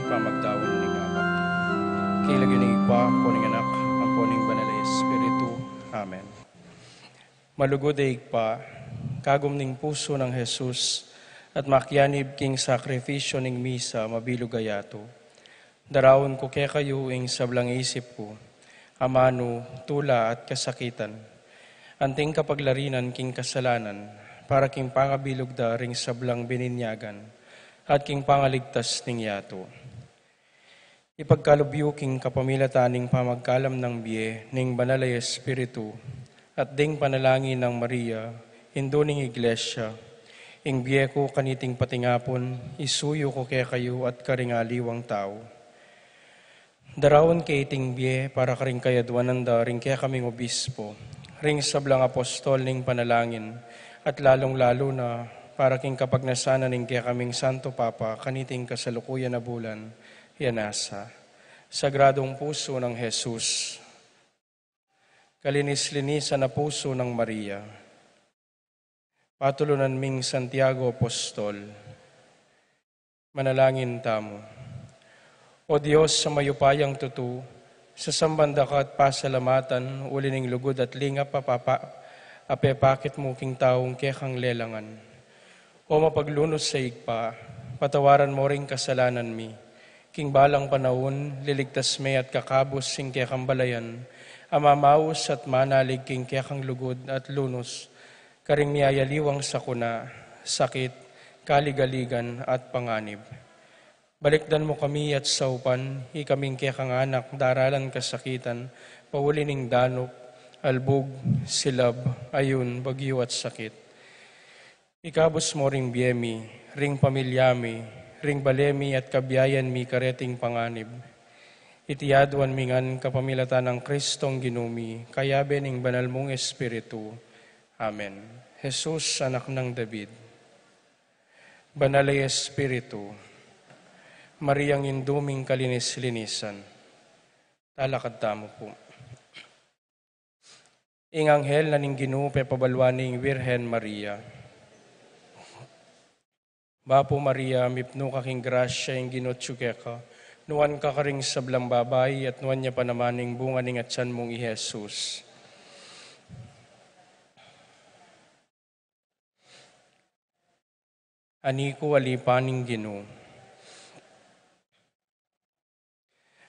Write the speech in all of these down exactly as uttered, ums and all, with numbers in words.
pamagdaun ning abak. King lagyu ning Ibpa, ampo ning Anak, ampo ning Banal a Espiritu. Amen. Malugud a Ibpa, kagum ning pusu nang Jesus, at makianib king sakrifisyu ning misa mabilug a yatu, daraun ku kekayu ing sablang isip ku, amanu, tula at kasakitan, anting kapaglarinan king kasalanan, para king pangabilug da ring sablang bininyagan, at king pangaligtas ning yatu. Ipagkalub yu king kapamilatan ning pamagkalam nang bie ning Banal a Espiritu, at ding panalangin nang Maria, Indu ning Iglesia, ing bie ku kaniting patingapun, isuyu ku kekayu at karing aliwang tau. Daraun ke iting bie para karing kayadwanan da ring kekaming obispo, ring sablang apostol ning panalangin, at lalung-lalu na para king kapagnasan na ning kekaming Santo Papa kaniting kasalukuyan a bulan, ya nasa. Sagradung pusu nang Jesus. Kalinis-linisan a pusu nang Maria. Patulunan ming Santiago Apostol. Manalangin tamu. O Dios a mayupayang tutu, sasamban da ka at pasalamatan uli ning lugud at lingap a papa-, a pepakit mu king taung kekang lelangan. O mapaglunus a Ibpa, patawaran mo ring kasalanan mi. King balang panaun, liligtas me at kakabus ing kekang balayan, a mamaus at manalig king kekang lugud at lunus, karing miyayaliwang sakuna, sakit, kaligaligan, at panganib. Balikdan mu kami at saupan, ikaming kekang anak, daralan kasakitan, pauli ning danup, albug, silab, ayun, bagyu at sakit. Ikabus mo ring bie mi, ring pamilya mi, ring bale mi at kabiayan mi kareting panganib. Iti aduan mi ngan kapamilatan nang Kristong Ginu mi, kayabe ning banal mung Espiritu. Amen. Jesus, anak nang David. Banal a Espiritu, Mariang indu ming kalinis-linisan. Talakad tamu pu. Ing anghel na ning Ginu pepabaluan ning Virgen Maria. Bapu Maria, mipnu ka king grasya, ing Ginu atyu keka, nuan ka karing sablang babai, at nuan ya pa naman ing bunga ning atyan mung i Jesus. Ani ku, alipan ning Ginu.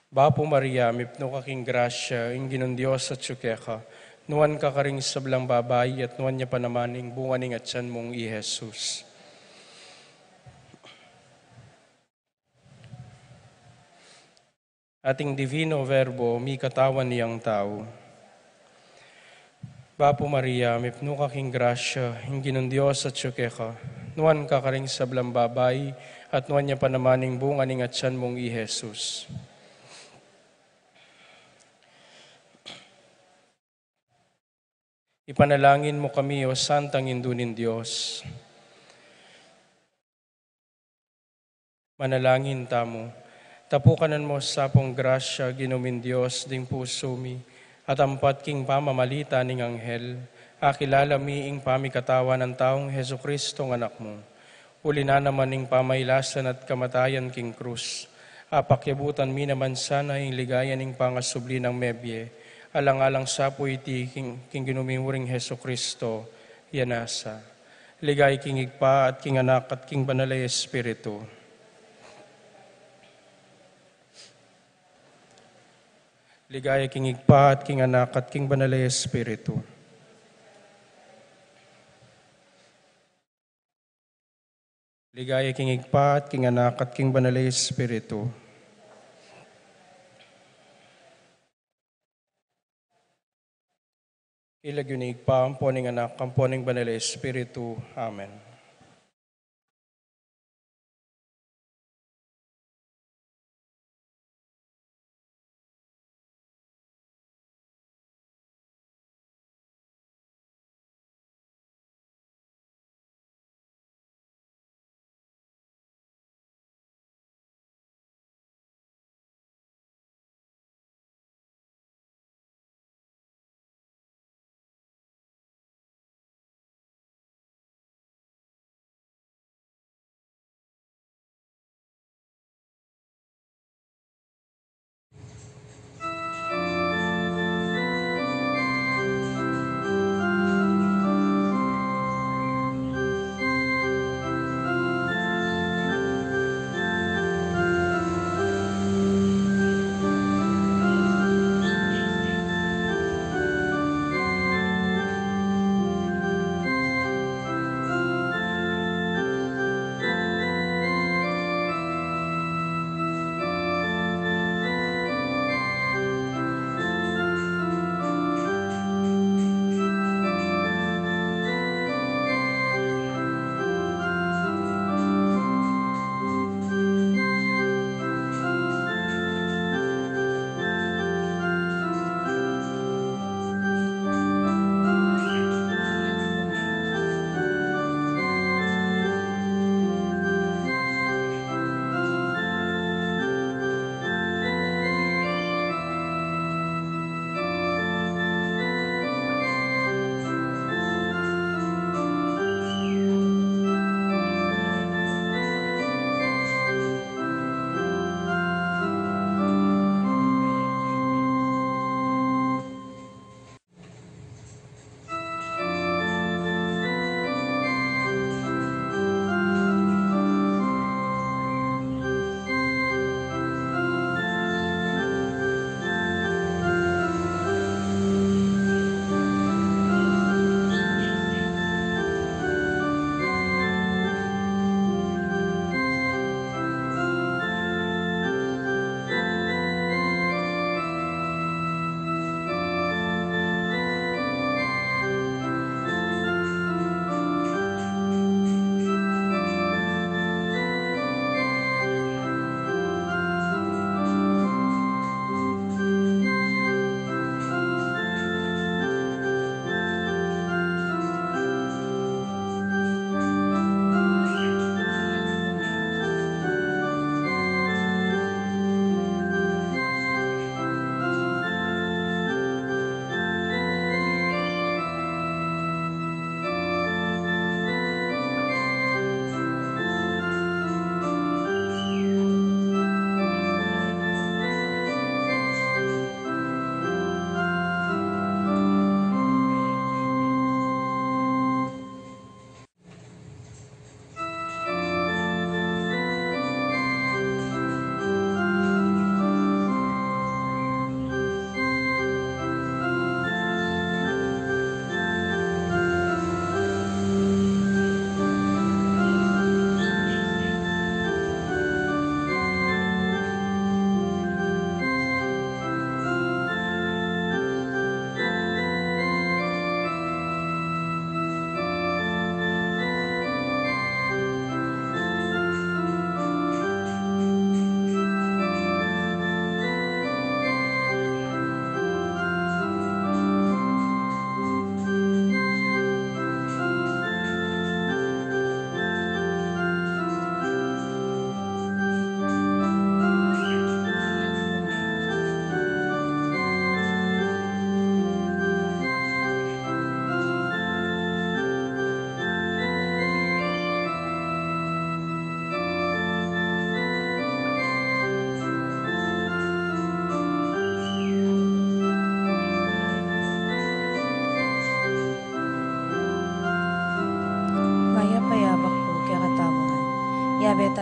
Bapu Maria, mipnu ka king grasya, ing Ginung Dios atyu keka, nuan ka karing sablang babai, at nuan ya pa naman ing bunga ning atyan mung i Jesus. At ing Divino Verbo mikatawan yang tau. Bapu Maria, mipnu ka king grasya, ing Ginung Dios atyu keka, nuan ka karing sablang babai, at nuan ya pa naman ing bunga ning atyan mung i Jesus. Ipanalangin mu kami, O Santang Indu ning Dios. Manalangin tamu. Tapukanan mu sa pung grasya, Ginu ming Dios, ding pusu mi, at ampat king pamamalit ning anghel, akilala mi ing pamikatawan nang taung Jesucristong Anak mu. Uli na naman ning pamailasan at kamatayan king krus, apakyabutan mi naman sana ing ligaya ning pangasubli nang mebie, alang-alang sa pu iti king, king Ginu ming Ginu Jesucristo, ya nasa. Ligaya king Ibpa at king Anak at king Banal a Espiritu. Ligaya king Ibpa at king Anak at king Banal a Espiritu. Ligaya king Ibpa at king Anak at king Banal a Espiritu. King lagyu ning Ibpa, ampo ning Anak, ampo ning Banal a Espiritu. Amen.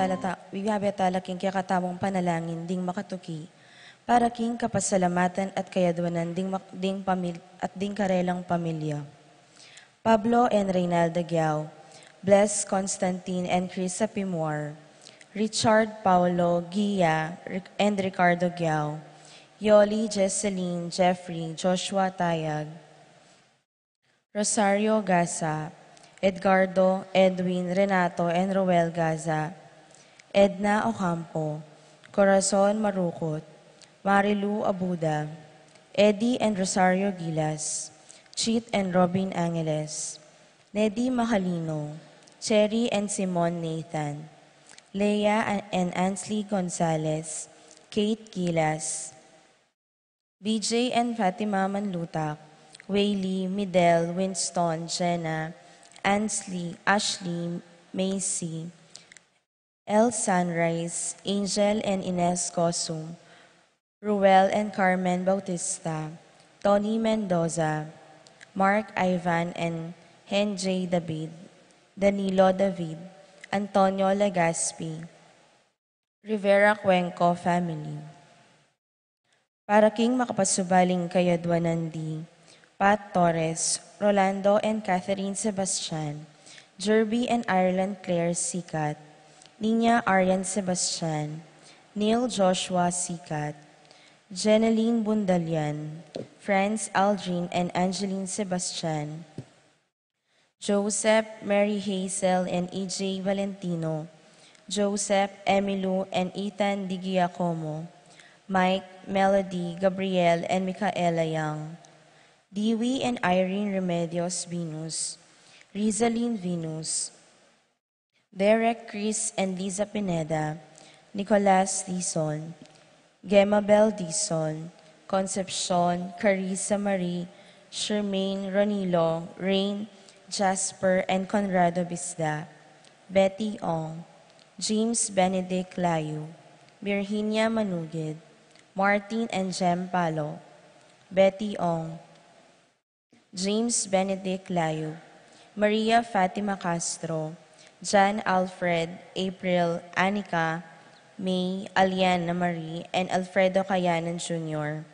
Lata, wiwi abet ala king kekatamung panalangin ding makatuki para king kapasalamatan at kayadwanan ding mak-, ding pamil-, at ding karelang pamilya. Pablo and Reynalda Giao, Bless Constantine and Chris Apimwar, Richard Paulo Gia Ric-, and Ricardo Giao, Yoli, Jesseline, Jeffrey, Joshua Tayag, Rosario Gaza, Edgardo, Edwin, Renato, and Roel Gaza, Edna Ocampo, Corazon Marukot, Marilu Abuda, Eddie and Rosario Gilas, Cheet and Robin Angeles, Neddy Macalino, Cherry and Simon Nathan, Leah and Ansley Gonzalez, Kate Gilas, B J and Fatima Manlutak, Waylee, Midel, Winston, Jenna, Ansley, Ashley, Macy, El Sunrise, Angel and Ines Gosum, Ruel and Carmen Bautista, Tony Mendoza, Mark, Ivan and Henjay David, Danilo David, Antonio Legaspi, Rivera Cuenco family. Para king makapasubaling kayadwanan di, Pat Torres, Rolando and Catherine Sebastian, Jerby and Ireland Claire Sikat, Nina Arian Sebastian, Neil Joshua Sikat, Jeneline Bundalian, Franz Aldrin and Angeline Sebastian, Joseph, Mary Hazel and E J Valentino, Joseph, Emilu and Ethan Di Giacomo, Mike, Melody, Gabriel and Micaela Young, Dewey and Irene Remedios Venus, Rizalyn Venus, Derek, Chris and Liza Pineda, Nicolas Dizon, Gemma Bell Dizon, Concepcion, Carissa Marie, Shermaine, Ronilo, Rain, Jasper and Conrado Bisda, Betty Ong, James Benedict Layu, Virginia Manugid, Martin and Jem Palo, Betty Ong, James Benedict Layu, Maria Fatima Castro, John Alfred, April, Anika, May, Aliana Marie, and Alfredo Kayanan Junior,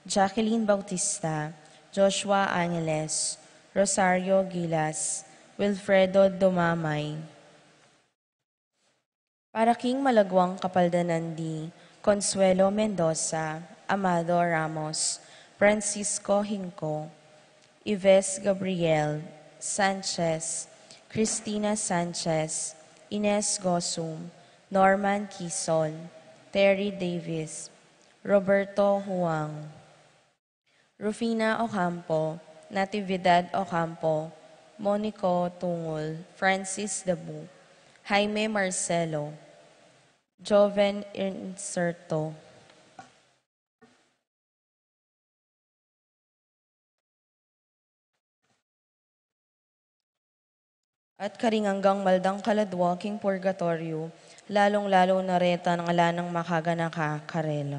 Jacqueline Bautista, Joshua Angeles, Rosario Gilas, Wilfredo Dumamay. Para king malagwang kapaldanan di Consuelo Mendoza, Amado Ramos, Francisco Hinco, Ives Gabriel Sanchez, Cristina Sanchez, Ines Gosum, Norman Quizon, Terry Davis, Roberto Huang, Rufina Ocampo, Natividad Ocampo, Monico Tungul, Francis Dabu, Jaime Marcelo, Joven Inserto. At karing anggang maldang kaladwa king purgatoryo, lalung-lalu na retang ala nang makaganaka karela.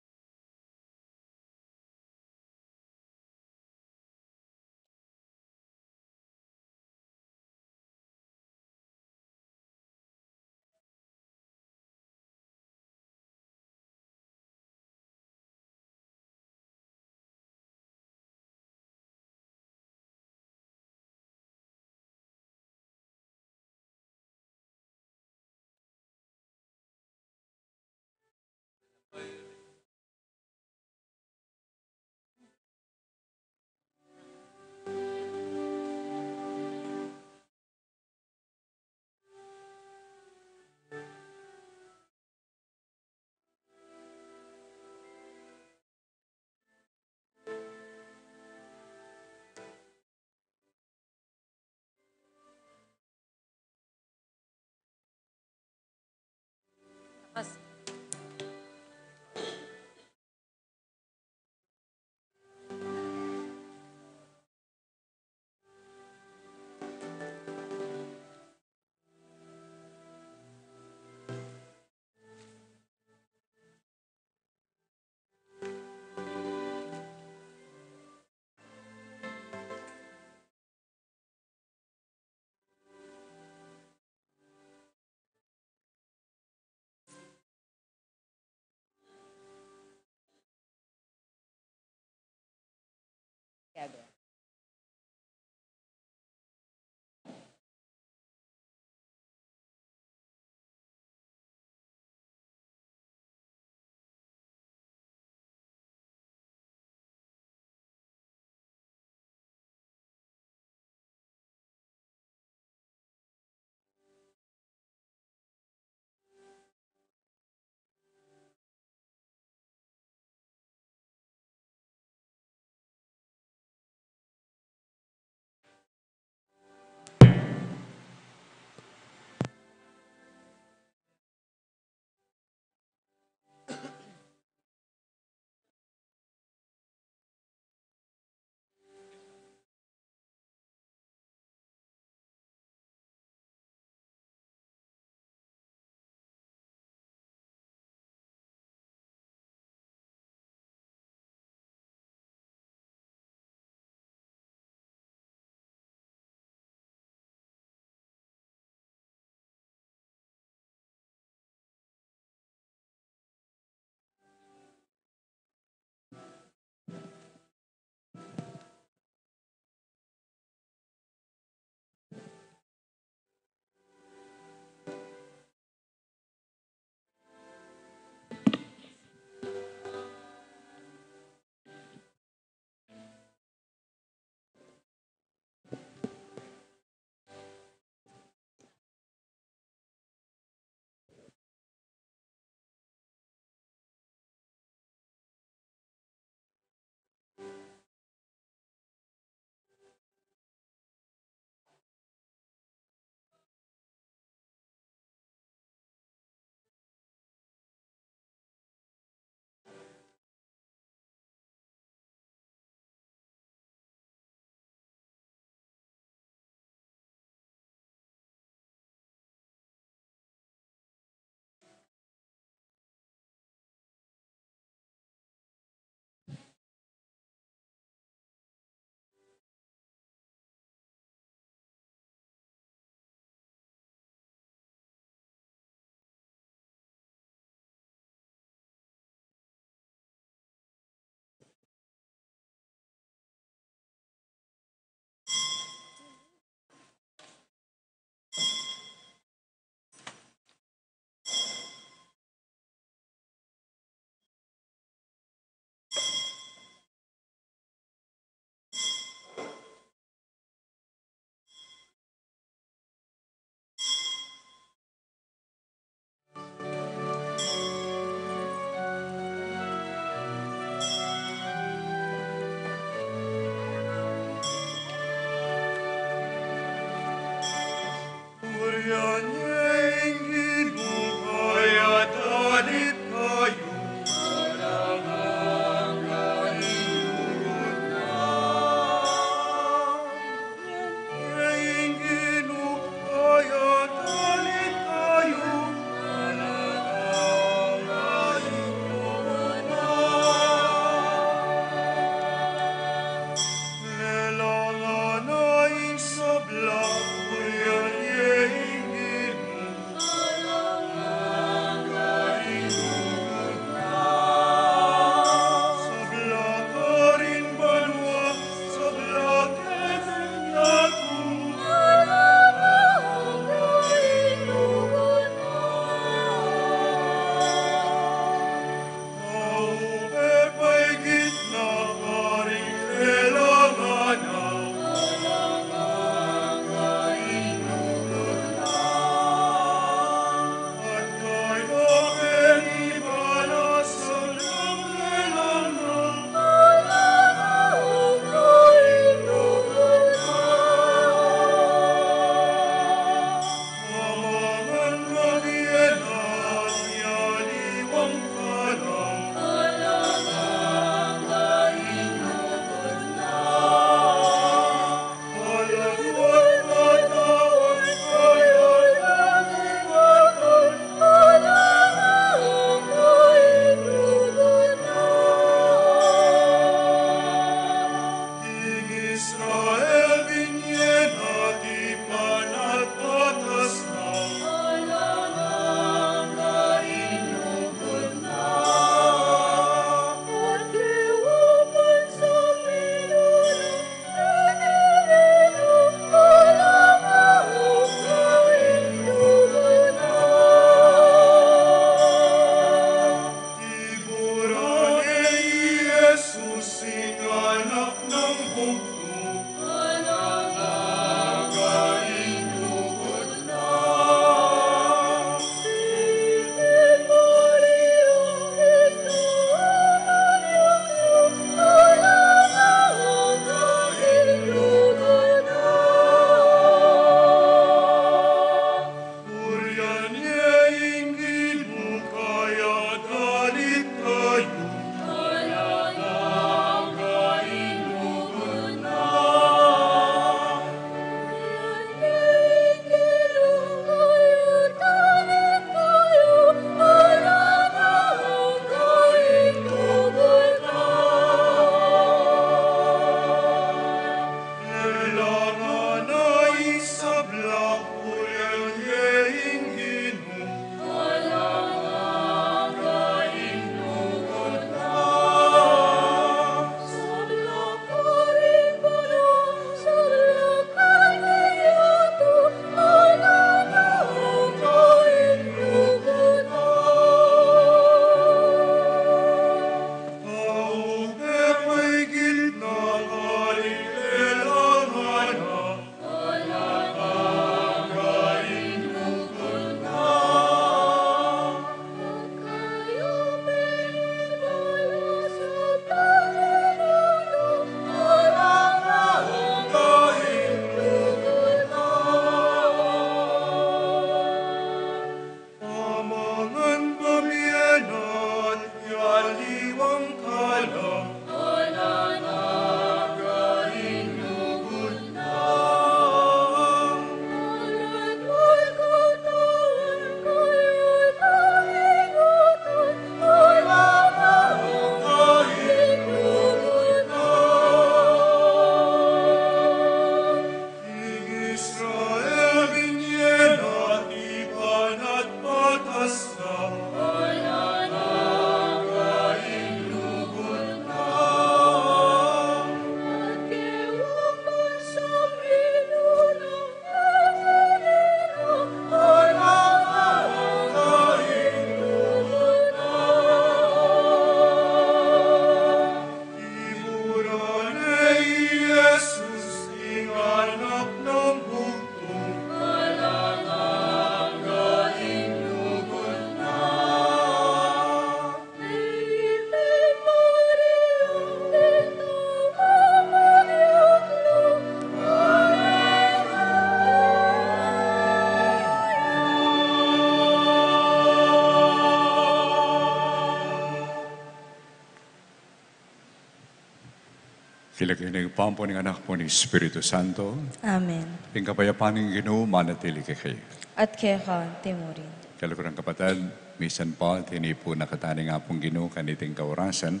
King lagyu ning Ibpa, ampo ning Anak, ampo ning Espiritu Santo. Amen. Ing kapayapan ning Ginu manatili kekayu. At keka antimurin. Kaluguran kapatad, misan pa tinipu na katamu ning Apung Ginu kaniting kaurasan,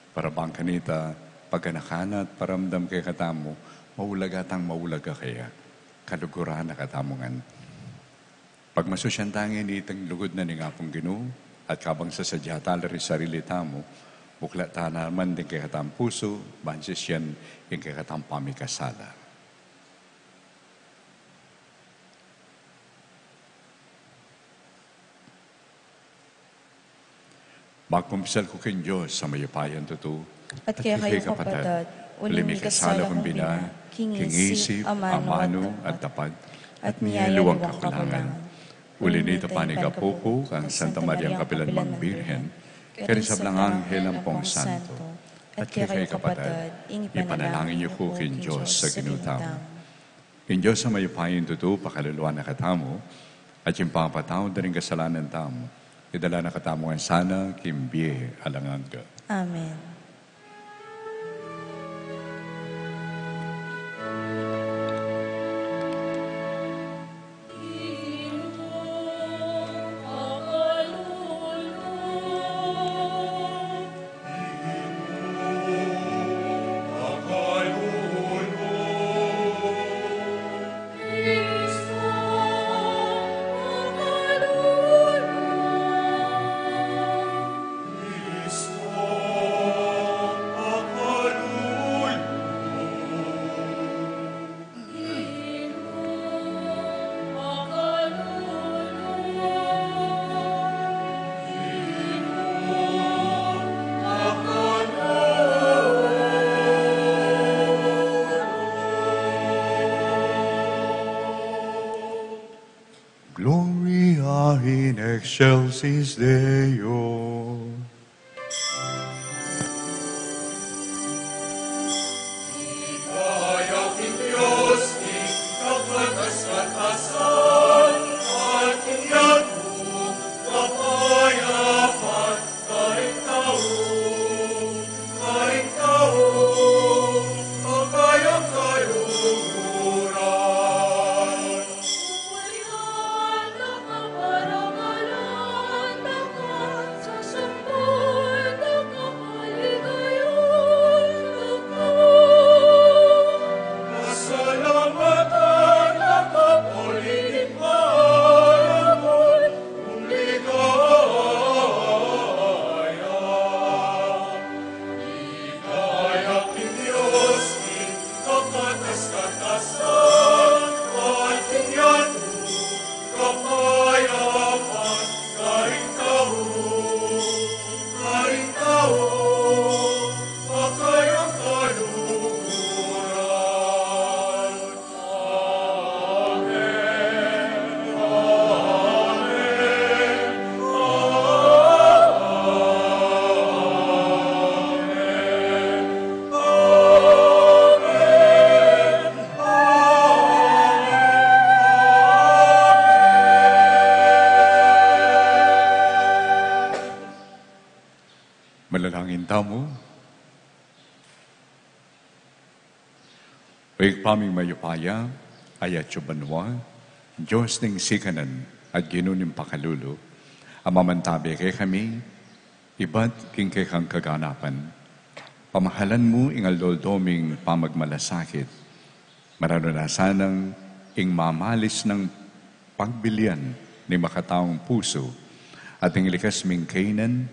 para bang kanita paganakan na at paramdam kekatamu, maulaga tang maulaga kaya, kaluguran na katamu ngan. Pagmasusyan tang initing lugud na ning Apung Ginu, at kabang sasadya ta la ring sarili tamu, buklat ta naman ding kekatang pusu, ban sisian ing kekatang pamikasala. Magkumpisal ku king Dios a mayupayang tutu, at kekayu, kapatad, uling mikasala kung bina, king isip, amanu, at dapat, at miyayaluang kakulangan. Uli nita, panigapu ku kang Santa Mariang kapilanmang Birhen, karing sablang anghel ampong santo, at kekayu, kapatad, ipanalangin yu ku king Dios a Ginu tamu. Ing Dios a mayupayang tutu pakaluluan na katamu, at ing pangapatawad da ring kasalanan tamu, idala na katamu ngan sana king bie alang angga. Amen. Gloria in excelsis Deo. Manalangin tamu. O Ibpa ming mayupaya, a atsu banua, Dios ning sikanan at Ginu ning pakalulu, a mamantabe kekami ibat king kekang kaganapan. Pamahalan mu ing aldo-aldo ming pamagmalasakit, mararanasan nang ing mamalis nang pagbilian ning makataung pusu, at ing likas ming kainan,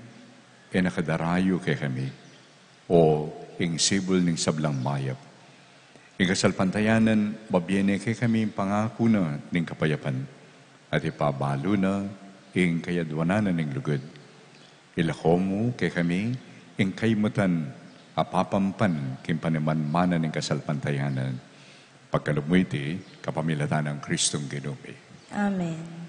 e na kadarayu kekami, o ing sibul ning sablang mayap. Ing kasalpantayanan, mabie ne kekami ing pangaku na ning kapayapan, at ipabalu na ing kayadwanan na ning lugud. Ilako mu kekami ing kaymutan a papampan king panimanmanan ning kasalpantayanan. Pagkalub mu iti kapamilatan nang Kristong Ginu mi. Amen.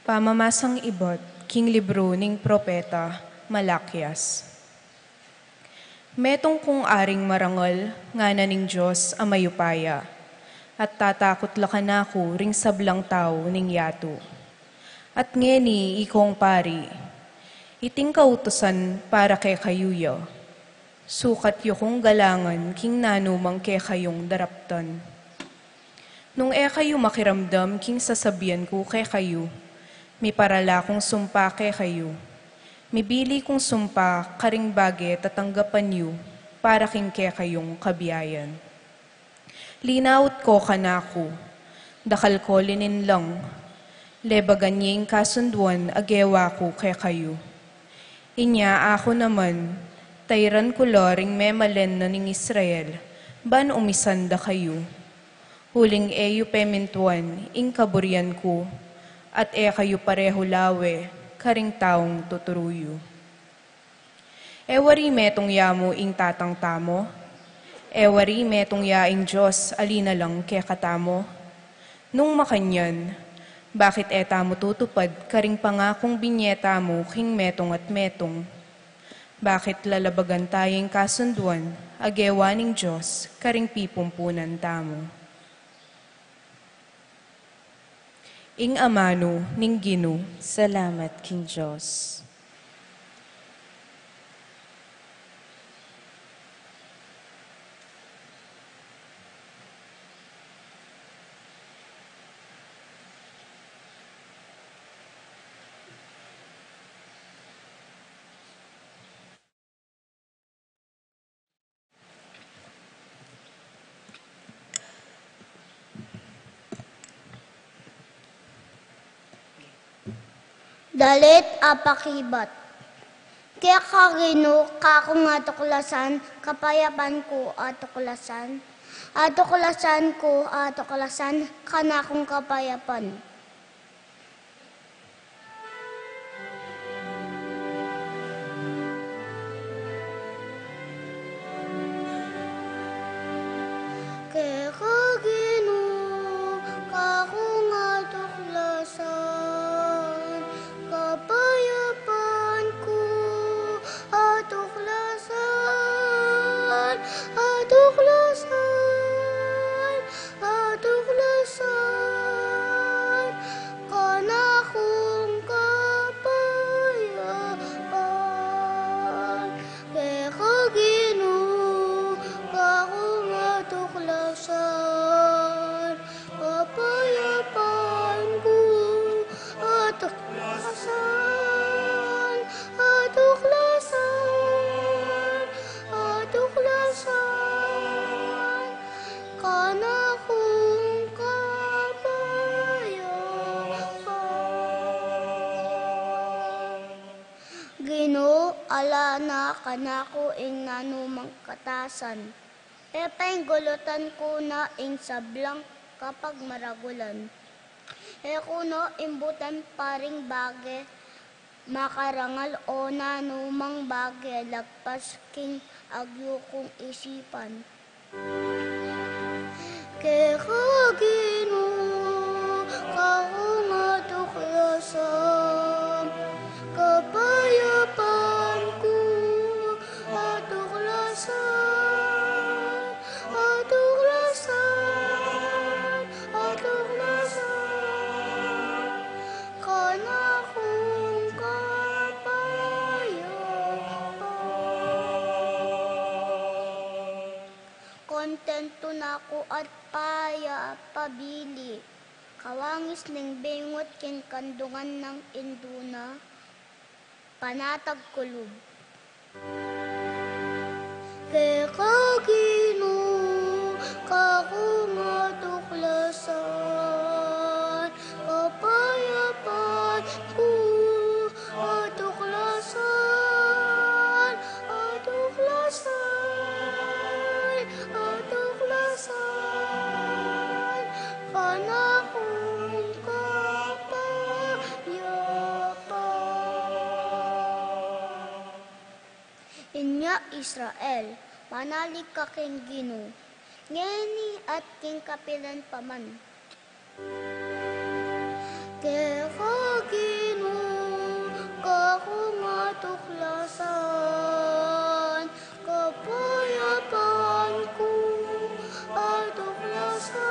Pamamasang ibat king libru ning propeta Malakias. Metung kung aring marangal, ngana ning Dios a mayupaya, at tatakut la kanaku ring sablang tau ning yatu. At ngeni, ikong pari, iting kautusan para kekayu ya. Sukat yu kung galangan king nanumang kekayung daraptan. Nung e kayu makiramdam king sasabian ku kekayu, miparala kung sumpa kekayu. Mibili kung sumpa karing bage tatanggapan yu para king kekayung kabiayan. Linaut ko kanaku, dakal ko lininlang, lebagan ye ing kasunduan a gewa ku kekayu. Inya aku naman, tairan ku la ring memalen na ning Israel, ban umisan da kayu. Uling e yu pemintuan ing kaburian ku, at e kayu parehu lawe karing taung tuturu yu. E wari metung ya mu ing Tatang tamu? E wari metung ya ing Dios a linalang kekatamu? Nung makanyan, bakit e tamu tutupad karing pangakung binye tamu king metung at metung? Bakit lalabagan taya ing kasunduan a gewa ning Dios karing pipumpunan tamu? Ing amanu ning Ginu. Salamat king Dios. Dalit a pakibat. Keka Ginu, kakung atuklasan, kapayapan ku atuklasan, atuklasan ku atuklasan, kanakung kapayapan. Keka Ginu, kakung atuklasan, kapayapan ku atuklasan, atuklasan, atuklasan, kanakung kapayapan. Keka Ginu, kakung atuklasan, kapayapan ku atuklasan, atuklasan, atuklasan, kanakung kapayapan. Ginu, ala na kanaku ing nanumang katasan. E peng gulutan ku na ing sablang kapagmaragulan. E ku na imbutan pa ring bage makarangal o nanumang bage lagpas king agyu kung isipan. Keka Ginu, kakung atuklasan, kapayapan ku atuklasan, atuklasan, atuklasan, kanakung kapayapan. Kontentu na ku at paya pabili, kawangis ning bingut king kandungan nang indu na, panatag kulub. Keka Ginu, kakung atuklasan, kapayapan ku atuklasan, atuklasan, atuklasan, kanakung kapayapan. Inya Israel, manalig ka king Ginu, ngeni at king kapilan pa man. Keka Ginu, kakung Tuklasan, kapayapan ku, a tuklasan,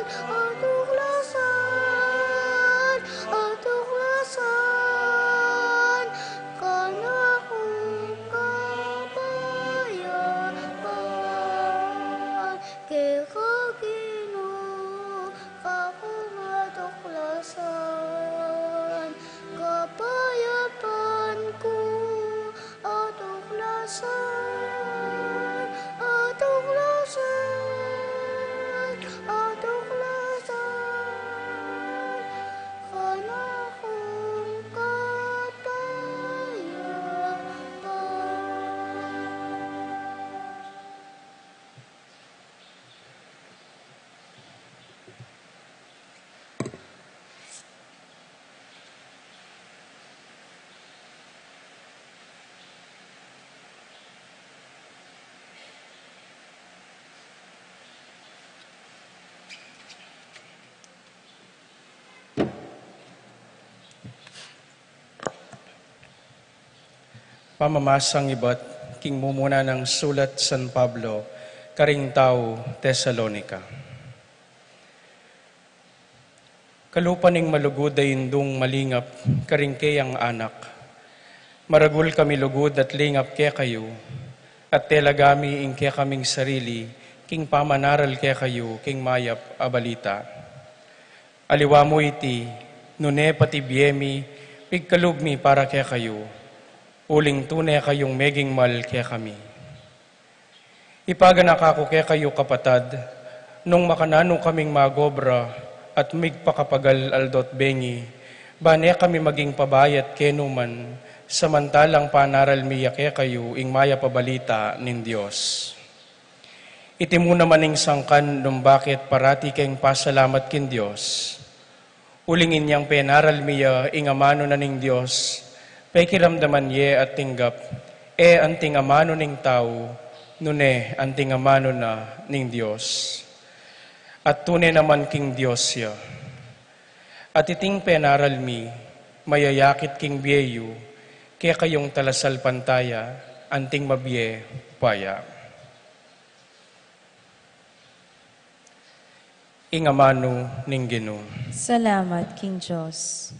a tuklasan, a tuklasan, kanakung kapayapan, keka Ginu, kakung a tuklasan, kapayapan ku, a tuklasan, a tuklasan, a tuklasan, kanakung kapayapan. Pamamasang ibat king mumuna nang sulat San Pablo karing tau Tesalonica. Kalupa ning malugud a indung malingap karing keyang anak, maragul kami lugud at lingap kekayu, at telaga mi ing kekaming sarili king pamanaral kekayu king mayap a balita. Aliwa mu iti, nune pati bie mi, pigkalub mi para kekayu, uling tune kayung meging mal kekami. Ipaganaka ku kekayu, kapatad, nung makananu kaming magobra at migpakapagal aldo't bengi, ba ne kami maging pabayat kenu man, samantalang panaral mi ya kekayu ing mayap a balita ning Dios. Iti mu naman ing sangkan nung bakit parati keng pasalamat king Dios. Uling inyang penaral mi ya ing amanu na ning Dios, pekiramdaman ye at tinggap, e anting amanu ning tau, nune anting amanu na ning Dios. At tune naman king Dios ya. At iting penaral mi, mayayakit king bie yu, kekayung talasalpantaya, anting mabie upaya. Ing amanu ning Ginu. Salamat king Dios.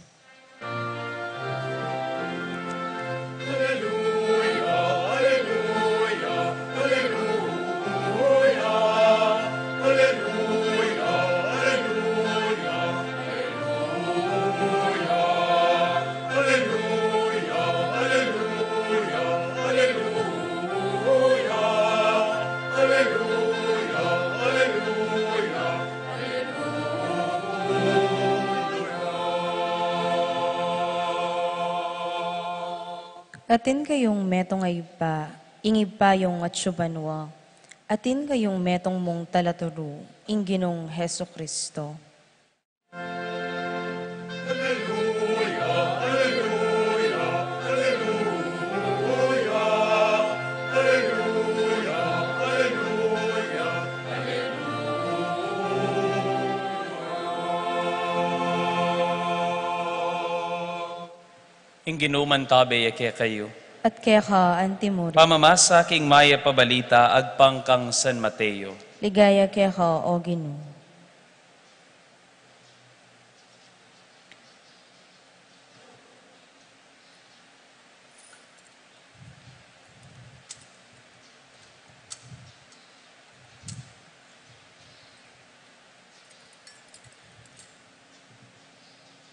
Atin kayung metung a ibpa, ing Ibpa yung atsu banua. Atin kayung metung mung talaturu, ing Ginung Jesucristo. Ing Ginu mantabe ya kekayu. At keka antimurin. Pamamasa king mayap a balita agpang kang San Mateo. Ligaya keka, o Ginu.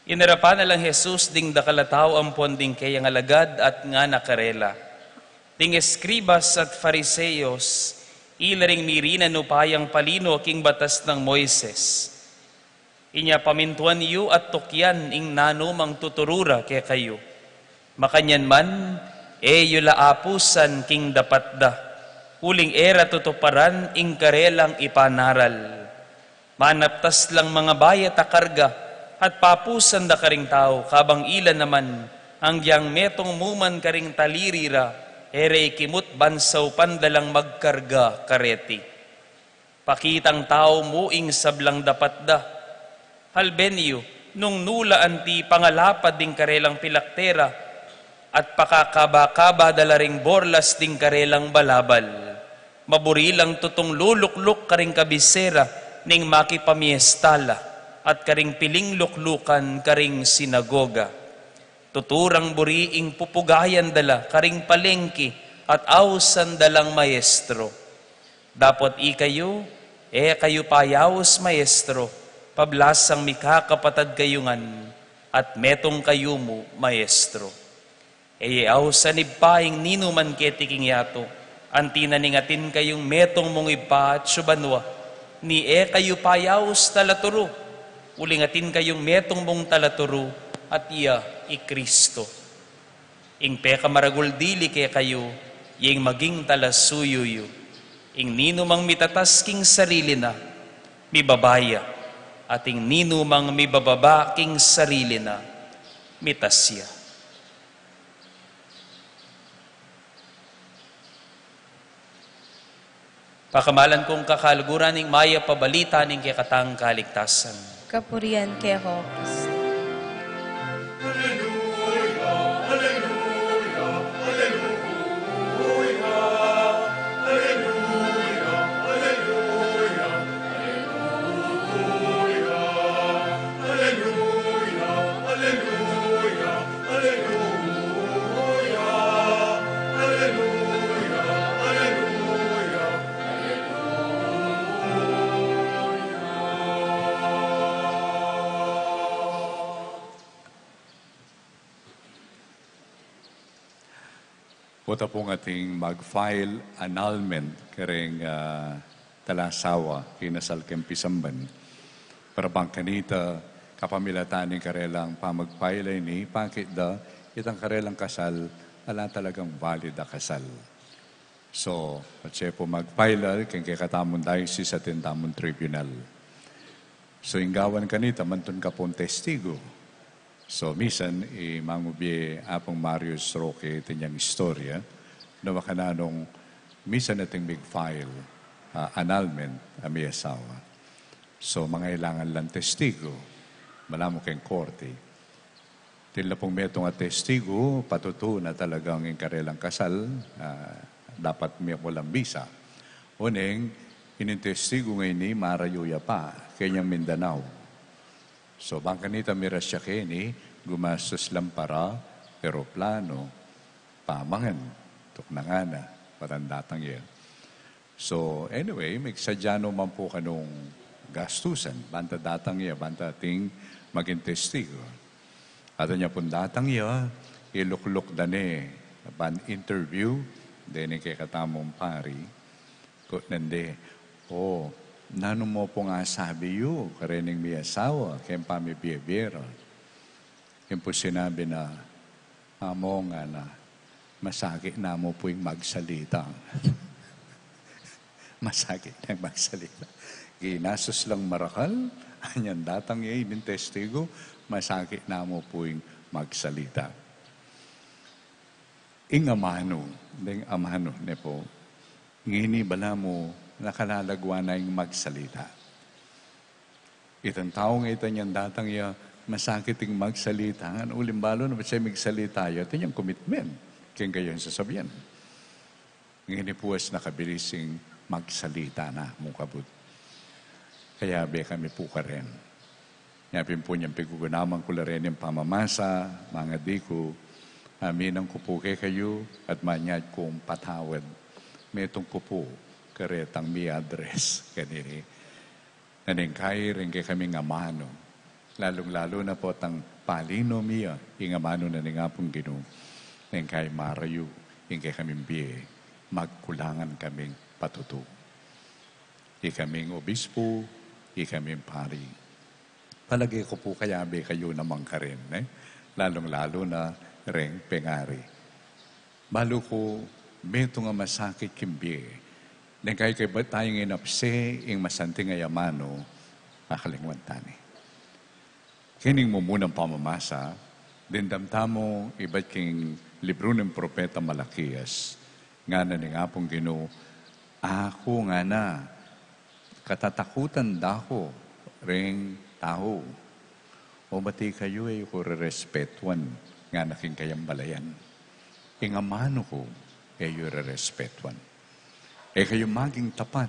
Inarapan na lang Jesus ding dakal a tau ampon ding keyang alagad at ngana karela, ding eskribas at Fariseos, ila ring mirinan upayang palino king batas nang Moises. Inya pamintuan yu at tukyan ing nanumang tuturu ra kekayu. Makanyan man, e yu la apusan king dapat da, uling e ra tutuparan ing karelang ipanaral. Manaptas lang mangabayat a karga, at papusan da karing tau, kabang ila naman, anggiyang metung mu man karing taliri ra, e ra ikimut ban saupan da lang magkarga kareti. Pakitang tau mu ing sablang dapat da. Halben yu, nung nu la anti pangalapad ding karelang pilakte ra, at pakakaba-kaba da la ring borlas ding karelang balabal. Maburi lang tutung lulukluk karing kabisera ning makipamiesta la at karing piling luklukan karing sinagoga. Tutu rang buri ing pupugayan da la karing palengke at ausan da lang, "Maestro." Dapot ikayu, e kayu payaus Maestro, pablasang mikakapatad kayu ngan, at metung kayu mu Maestro. E ye ausan Ibpa ing ninuman keti king yatu, anti na ning atin kayung metung mung Ibpa atsu banua, ni e kayu payaus talaturu, uling atin kayung metung mung talaturu, at iya i Kristo. Ing pekamaragul dili kekayu, ya ing maging talasuyu yu, ing ninumang mitatas king sarili na, mibaba ya, at ing ninumang mibababa king sarili na, mitas ya. Pakamalan kung kakaluguran ning mayap a balita ning kekatang kaligtasan. Kapurian keka, O Kristo. Pota pung ating mag-file annulment kareng, ah, talasawa, kinasal keng pisamban. Para bang kanita, kapamilatan ning karelang pamag-file ini, pakit da, itang karelang kasal, ala talagang valid a kasal. So, patse pu mag-file keng kekatamung diocese atin tamung tribunal. So, ing gawan kanita, mantun ka pung testigu. So, misan, i Mangu Bie Apung Marius Roque, atin yang istorya, na makananu nung misan ating mig-file, ah, annulment, a miyasawa. So, mangailangan lang testigu, malamu keng korte. Atin la pung metung a testigu, patutu na talagang ing karelang kasal, ah, dapat miyawala ing misa. Oneng, ining testigu ngeni marayu ya pa, kenyang Mindanao. So, bang kanita miras ya keni, gumastus lang para eroplano, pamangan, tuknangan na, patang datang ya. So, anyway, migsadya no man pu kanung gastusan, banta datang ya, banta ating maging testigu. At anya pung datang ya, ilukluk da ne, ban interview, deni kekatamung pari, kutnan de, "O, nanu mu pung asabi yu kareng miyasawa, keng pamibie-bie ra?" Ing pu sinabi na, "Among," ngana, "masakit na mu pu ing magsalita." Masakit na ing magsalita. Ginasus lang marakal, anyang datang ya ining testigu, masakit na mu pu ing magsalita. Ing amanu, deng amanu, ne pu, ngeni balamu nakalalaguan na ing magsalita. Itang tau ngeni, itang datang ya, masakit ing magsalita, ngan uling balu na patse migsalita ya, atin yang commitment keng kayang sasabian. Ngeni pu as nakabilis ing magsalita na, mukabut. Kayabe kami pu karen. Nya pin pu nyang pigugunaman ku la reni ing pamamasa, mangadi ku, aminan ku pu kekayu, at manyad kung patawad. Metung ku pu karetang mi-address kanini. Ngan ing kai reng kekaming amanu, lalung-lalu na pu tang palinom ya ing amanu na ning Apung Ginu, neng kai marayu ing kekaming bie, magkulangan kaming patutu. Ikaming obispu, ikaming pari. Palage ku pu kayabe kayu naman karin, eh? Lalung-lalu na reng pengari. Balu ku metung a masakit king bie. Neng kai kaybat tayung inapse ing masanting a amanu, makalingwan tani. Kening mumunang pamamasa, dimdam tamu ibat king libru ning propeta Malakias, ngana ning Apung Ginu, "Aku," ngana, "katatakutan da ku ring tau. O bati kayu, e yu ku rerespetuan," ngana king kayang balayan. Ing amanu ku, e yu rerespetuan. E kayu maging tapat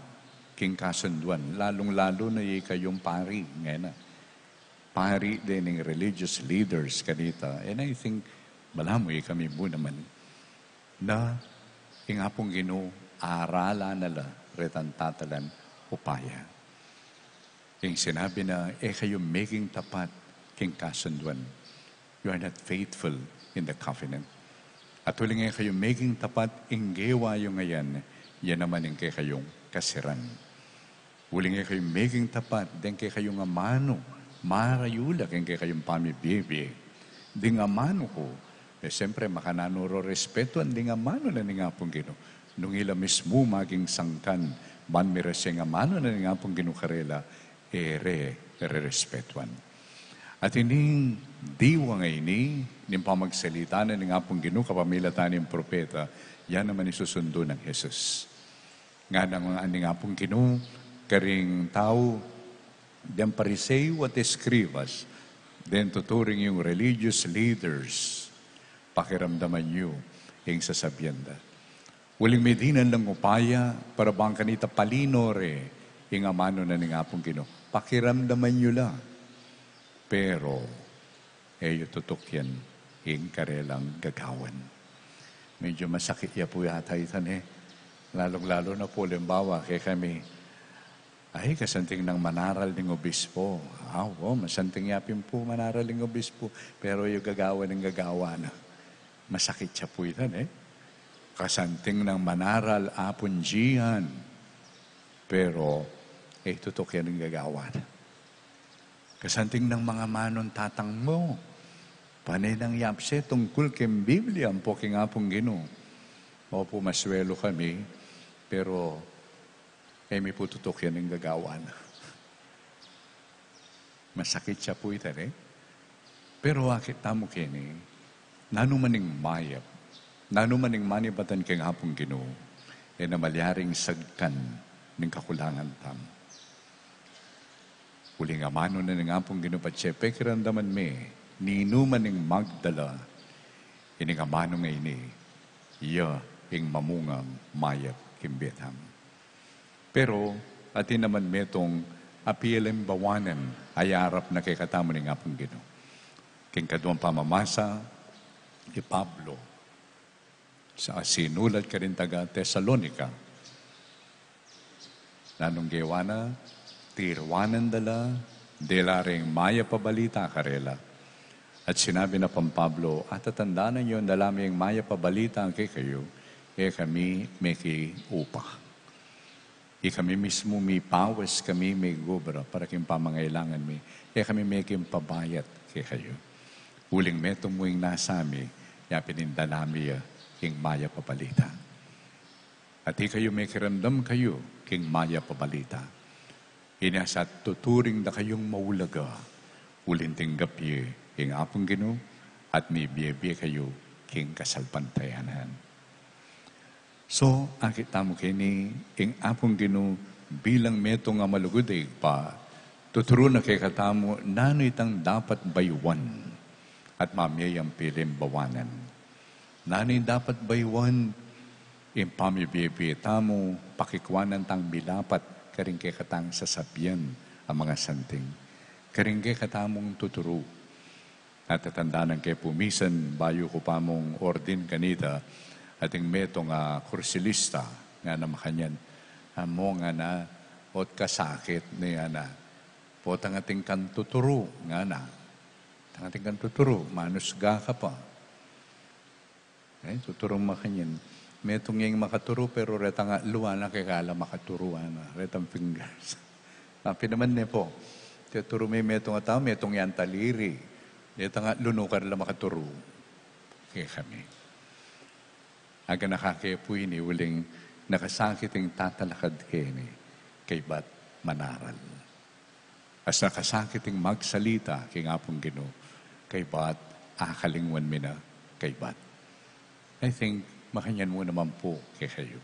king kasunduan, lalung-lalu na ikayung pari, ngana. Pari deng religious leaders kanita. And I think, balamu ikami mu naman, na ing Apung Ginu, aralan na la retang tatalan upaya. Ing sinabi na, e kayu maging tapat king kasunduan. You are not faithful in the covenant. At uling e kayu maging tapat ing gewa yu ngayan, ya naman ing kekayung kasiran. Uling e kayu maging tapat deng kekayung amanu, marayu la king kekayung pamibie-bie. Ding amanu ku, e, siyempre, makananu ro respetuan ding amanu na ning Apung Ginu. Nung ila mismu maging sangkan, ban mi resen amanu na ning Apung Ginu karela, e re, rerespetuan. At ining diwa ngeni, ning pamagsalita na ning Apung Ginu kapamilatan ning propeta, yan naman ing susundu nang Jesus. Ngana ning Apung Ginu karing tau, deng Pariseo at eskribas, deng tuturing yung religious leaders, pakiramdaman yu ing sasabian da. Uling medinan lang upaya para bang kanita palino re ing amanu na ning Apung Ginu. Pakiramdaman yu la. Pero, e yu tutukian ing karelang gagawan. Medyo masakit ya pu yata ita, ne? Lalung-lalu na pu, halimbawa, kekami, ay, kasanting nang manaral ning obispo. Ah, oo, masanting ya pin pu manaral ning obispo. Pero yu gagawan ning gagawan na. Masakit ya pu ita, ne? Kasanting nang manaral Apung Gian. Pero, e tutukian ing gagawan na. Kasanting nang mangamanung tatang mu. Pane nang yapse tungkul king Biblia, ampo king Apung Ginu. Opu, maswelu kami, pero e mi pu tutukian ing gagawan na. Masakit ya pu ita, ne? Pero akit tamu keni, nanu man ing mayap, nanu man ing manibatan king Apung Ginu, e na malyaring sagkan ning kakulangan tamu. Uling amanu na ning Apung Ginu patse pekiramdaman mi, ninu man ing magdala ining amanu ngeni, iya ing mamungang mayap king bie tamu. Pero, atin naman metung apialimbawanan a yarap na kekatamu ning Apung Ginu. King kaduang pamamasa, i Pablo, sa sinulat karing taga Tesalonica. Nanung gewa na, tiruanan da la, dela reng mayap a balita karela. At sinabi na pang Pablo, atatandanan yu, dela mi ing mayap a balita kekayu, e kami meki upa. Ikami mismu mipawas kami, migobra para king pamangailangan mi. E kami meking pabayat kekayu. Uling metung mu ing nasa mi, ya pin ing dala mi ya ing mayap a balita. At ikayu mekiramdam kayu king mayap a balita. Inya sa tuturing da kayung maulaga, uling tinggap ye ing Apung Ginu, at mibie-bie kayu king kasalpantayanan. So, akit tamu keni, ing Apung Ginu bilang metung a malugud a Ibpa, tuturu na kekatamu nanu itang dapat bayuan at mamie yang pilimbawanan. Nanu ing dapat bayuan? Ing pamibie-bie tamu, pakikuanan tang milapat karing kekatang sasabian a mangasanting, karing kekatamung tuturu. Natatandanan ke pu misan, bayu ku pa mung ordin kanita, ating metung a kursilista, ngana makanyan, "Amu," ngana, "ot kasakit ne," ngana, "potang ating kang tuturu," ngana. "Potang ating kang tuturu, manusga ka pa." E, tuturu makanyan. Metung yang makaturu, pero retang atlu, ngana, kekala makaturu, ngana, retang fingers. Tapi naman ne pu, tuturu me metung a tau, metung yang taliri. Retang atlu, nukar la makaturu. Kekami. Aganaka ke pu ini, uling nakasakit ing tatalakad keni, kaybat manaral. As nakasakit ing magsalita king Apung Ginu, kaybat akalingwan mi na kaybat. I think, makanyan mu naman pu kekayu.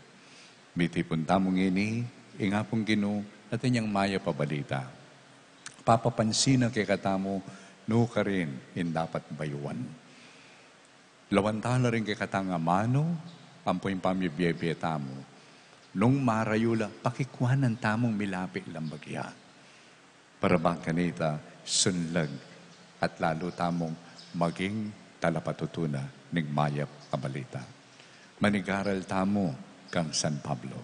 Mitipun tamu ngeni ing Apung Ginu at inyang mayap a balita. Papapansinan na kekatamu nukarin ing dapat bayuan. Lawan tala ring kekatang amanu, ampo ing pamibie-bie tamu. Nung marayu la, pakikuanan tamung milapit lang bagya. Para bang kanita, sunlag at lalu tamung maging talapatutu na ning mayap a balita. Manigaral tamu kang San Pablo.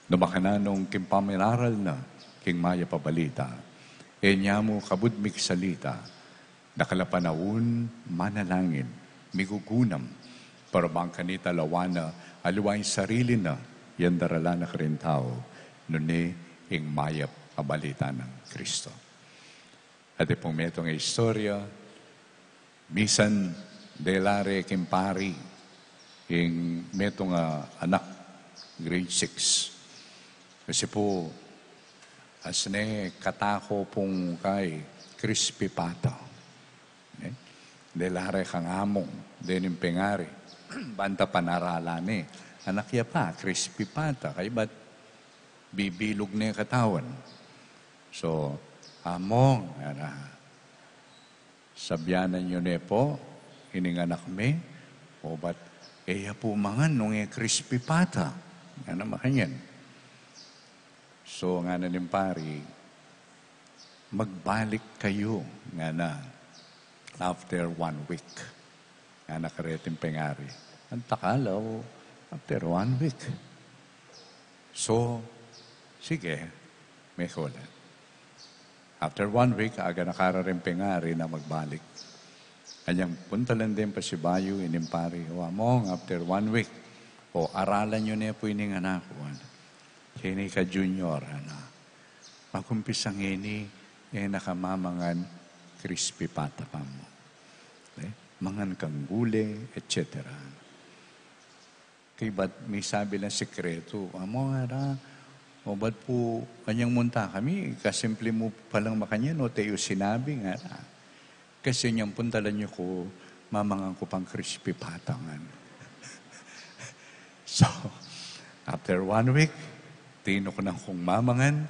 Nung makananu king pamiraral na king mayap a balita, e nya mu kabud migsalita, dakal a panaun manalangin, migugunam, para bang kanita lawan na aliwa ing sarili na, yang darala na karing tau, nune ing mayap a balita nang Kristo. At ipung metung a istorya, misan dela re king pari, ing metung a anak, grade six. Kasi pu, asne katako pung kai, crispy pata. Eh? Dela re kang amung, dening pengari. Banta panaralan ne. Anak ya pa, crispy pata. Kaybat bibilug ne katawan. So, "Among," ngana, "sabyan yu ne pu ining anak mi, obat e ya pu mangan nung e crispy pata." Ngana makanyan. So, ngana ning pari, "Magbalik kayu," ngana, "after one week." Ngana kareting pengari. Antakal, o, after one week. So, sige, mekulan. After one week, aga na kara ring pengari na magbalik. Anyang puntalan deng pasibayu ining pari, "O among, after one week, o aralan yu ne pu ining anak ku." Keni ka Junior, ana, magumpisa ngeni, e na ka mamangan crispy pata pa mu. Eh, mangan kang gule, et cetera. Kaybat misabi lang sikretu, "Among, ara, obat pu, anyang munta kami, kasimple mu palang makanyan, o te yu sinabi," ngara. "Kasi anyang puntalan yu ku, mamangan ku pang crispy pata," ngana. So, after one week, tinuknang kung mamangan,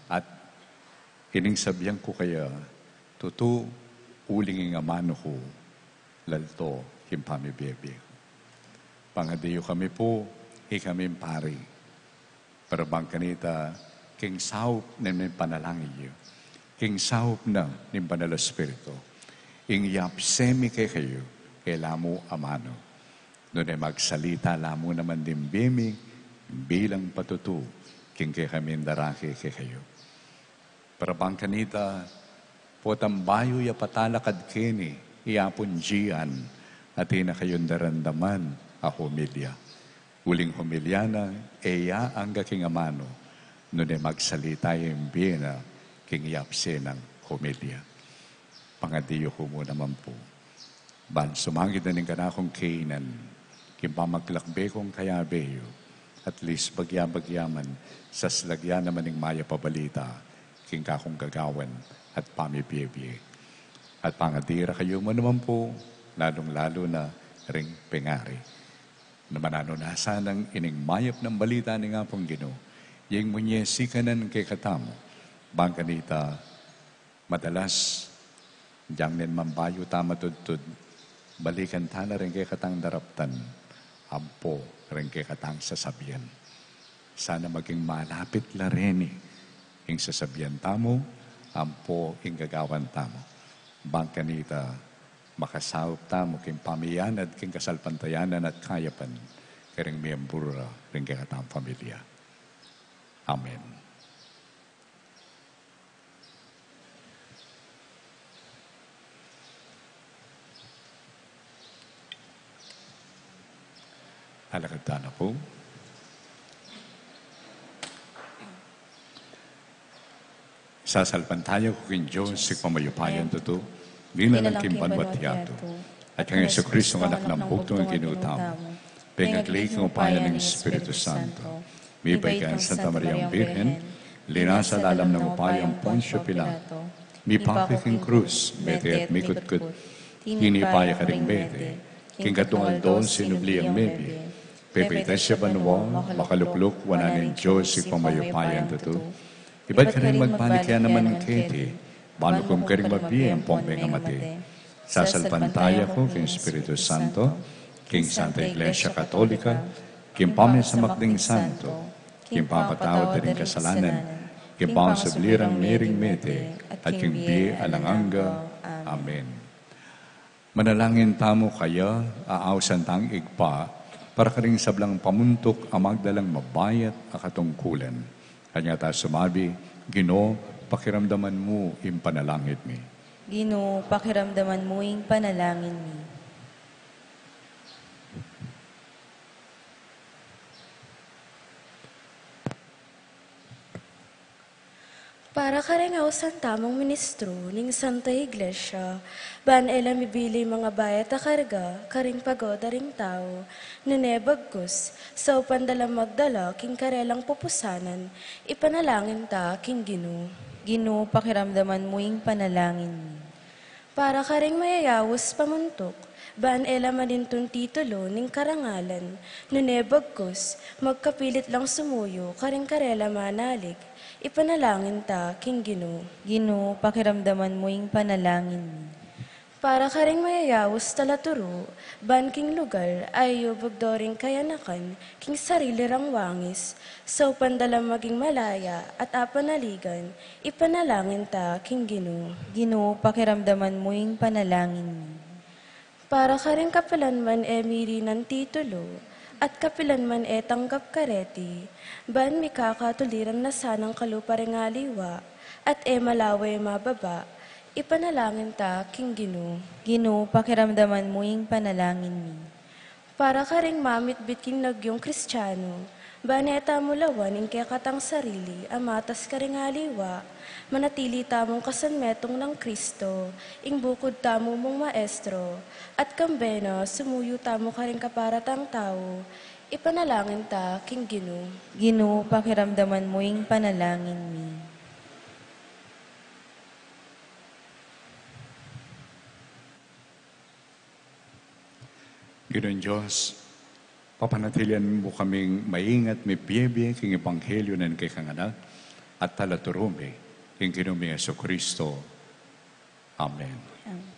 at ining sabyan ku kaya, tutu, uling ing amanu ku, lalto king pamibie-bie. Pangadi yu kami pu, ikaming pari. Para bang kanita, king saup na ning panalangin yu, king saup na ning Banal a Espiritu, ing yapse mi kekayu, e la mu amanu. Nune magsalita la mu naman ding bie mi, bilang patutu, king kekaming darake kekayu. Para bang kanita, potang bayu ya patalakad keni, i Apung Gian, atin na kayung daramdaman a homilya. Uling homilya na, e ya angga king amanu, nune magsalita ya ing bie na king yapse nang homilya. Pangadi yu ku mu naman pu. Ban sumangid na ning kanakung kainan, king pamaglakbe kung kayabe yu, at least bagya-bagya man, saslagyan na man ning mayap a balita, king kakung gagawan at pamibie-bie. At pangadi ra kayu mu naman pu, lalung-lalu na ring pengari. Na mananu na sanang ining mayap nang balita ning Apung Ginu, ya ing munye sikanan kekatamu, bang kanita, madalas, dang nen man bayu ta matudtud, balikan ta na ring kekatang daraptan, ampo ring kekatang sasabian. Sana maging malapit la reni ing sasabian tamu, ampo ing gagawan tamu. Bang kanita, makasaup tamu king pamiyanad king kasalpantayanan at kayapan, karing miyembru ra ring kekatang familia. Amen. Alakad tana pu. Sasalpantaya ku king Dios, Ibpang mayupayang tutu, linalang king banua't yatu, at kang Jesucristo, anak nang bugtung a Ginu tamu, pengagli king upaya ning Espiritu Santo, mibait kang Santa Mariang Birhen, linasa lalam ning upaya nang Poncio Pilato, mipaku king krus, mete at mikutkut, tinipa ya karing mete, king katlung aldo sinubli yang mebie, pepaitas ya banua, makalukluk wanan ning Dios, Ibpang mayupayang tutu. Ibat karin magbalik ya naman keti, ban ukum karing mabie ampong mengamate. Sasalpantaya ku king Espiritu Santo, king Santa Iglesia Katolika, king pamisamak ding santo, king pamapatawad da ring kasalanan, king pangasubli rang miring mete, at king bie alang angga. Amen. Manalangin tamu kaya, ausan tang Ibpa, para karing sablang pamuntuk a magdalang mabayat a katungkulan. Kanya ta sumabi, Ginu, pakiramdaman mu ing panalangin mi. Ginu, pakiramdaman mu ing panalangin mi. Para karing ausan tamung ministru ning Santa Iglesia, ban e la mibili ing mabayat a karga karing pagoda ring tau, nune bagkus, saupan da lang magdala king karelang pupusanan, ipanalangin ta king Ginu. Ginu, pakiramdaman mu ing panalangin mi. Para karing mayayaus pamuntuk, ban e la malintun titulu ning karangalan, nune bagkus, magkapilit lang sumuyu karing karela manalig, ipanalangin ta king Ginu. Ginu, pakiramdaman mu ing panalangin mi. Para karing mayayaus talaturu, ban king lugal a iyubug do ring kayanakan king sarili rang wangis, saupan da lang maging malaya at apanaligan, ipanalangin ta king Ginu. Ginu, pakiramdaman mu ing panalangin mi. Para karing kapilan man e mirinan titulu, at kapilan man e tanggap kareti, ban mikakatuliran na sanang kalupa ring aliwa, at e malawe mababa, ipanalangin ta king Ginu. Ginu, pakiramdaman mu ing panalangin mi. Para karing mamitbit king nagyung Kristiano, ban e tamu lawan ing kekatang sarili a matas karing aliwa, manatili tamung kasanmetung nang Kristo, ing bukud tamu mung maestro, at kambe na sumuyu tamu karing kaparatang tau, ipanalangin ta king Ginu. Ginu, pakiramdaman mu ing panalangin mi. Ginung Dios, papanatilian mu kaming maingat mibie-bie king ebanghelyo ning kekang Anak at talaturu mi, king Ginu ming Jesucristo. Amen. Amen.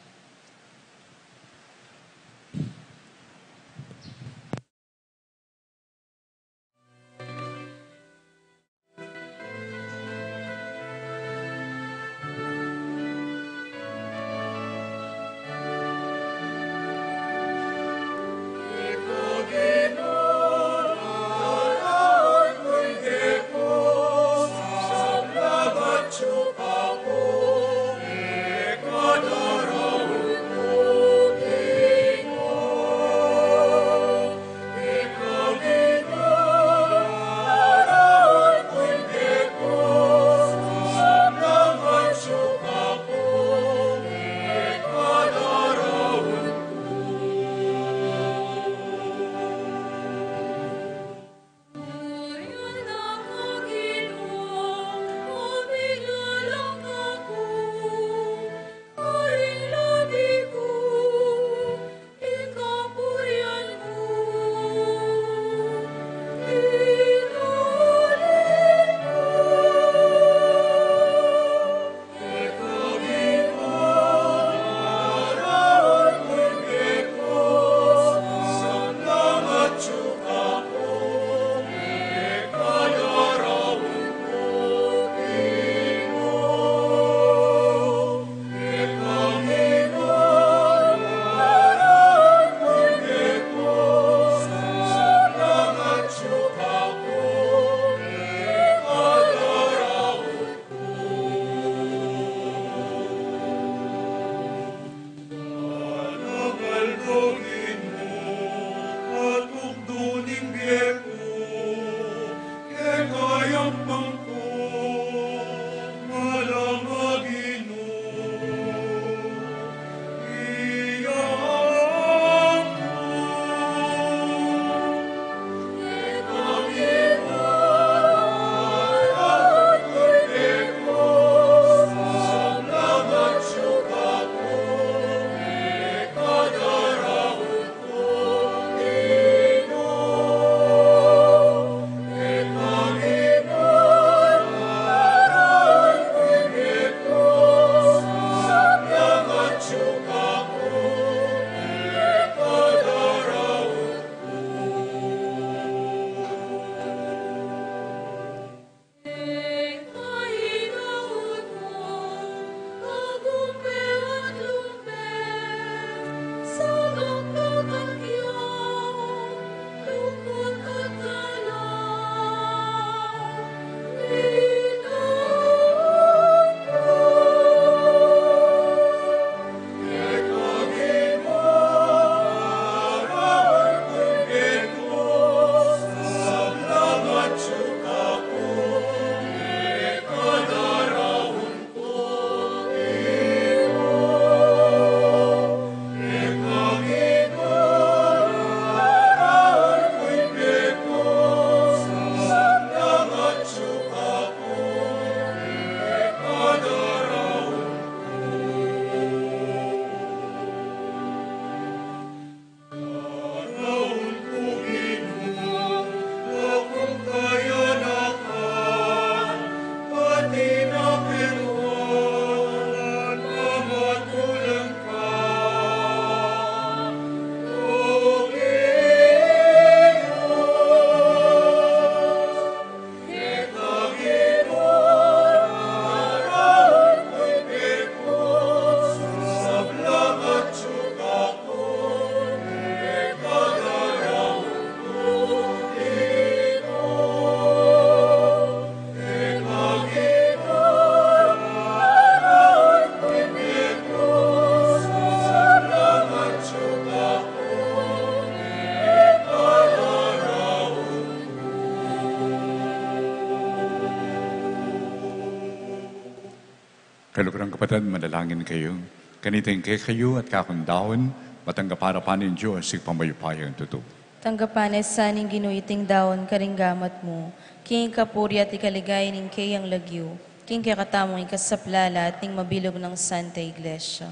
Kaluguran kapatad, manalangin kayu. Kanita ing kekayu at kakung daun, matanggap arapan ning Dios, Ibpang mayupayang tutu. Tanggapan na sa ning Ginu iting daun karing gamat mu, king kapurian at ikaligaya ning kayang lagyu, king kekatamung ikasaplala at ning mabilug nang Santa Iglesia.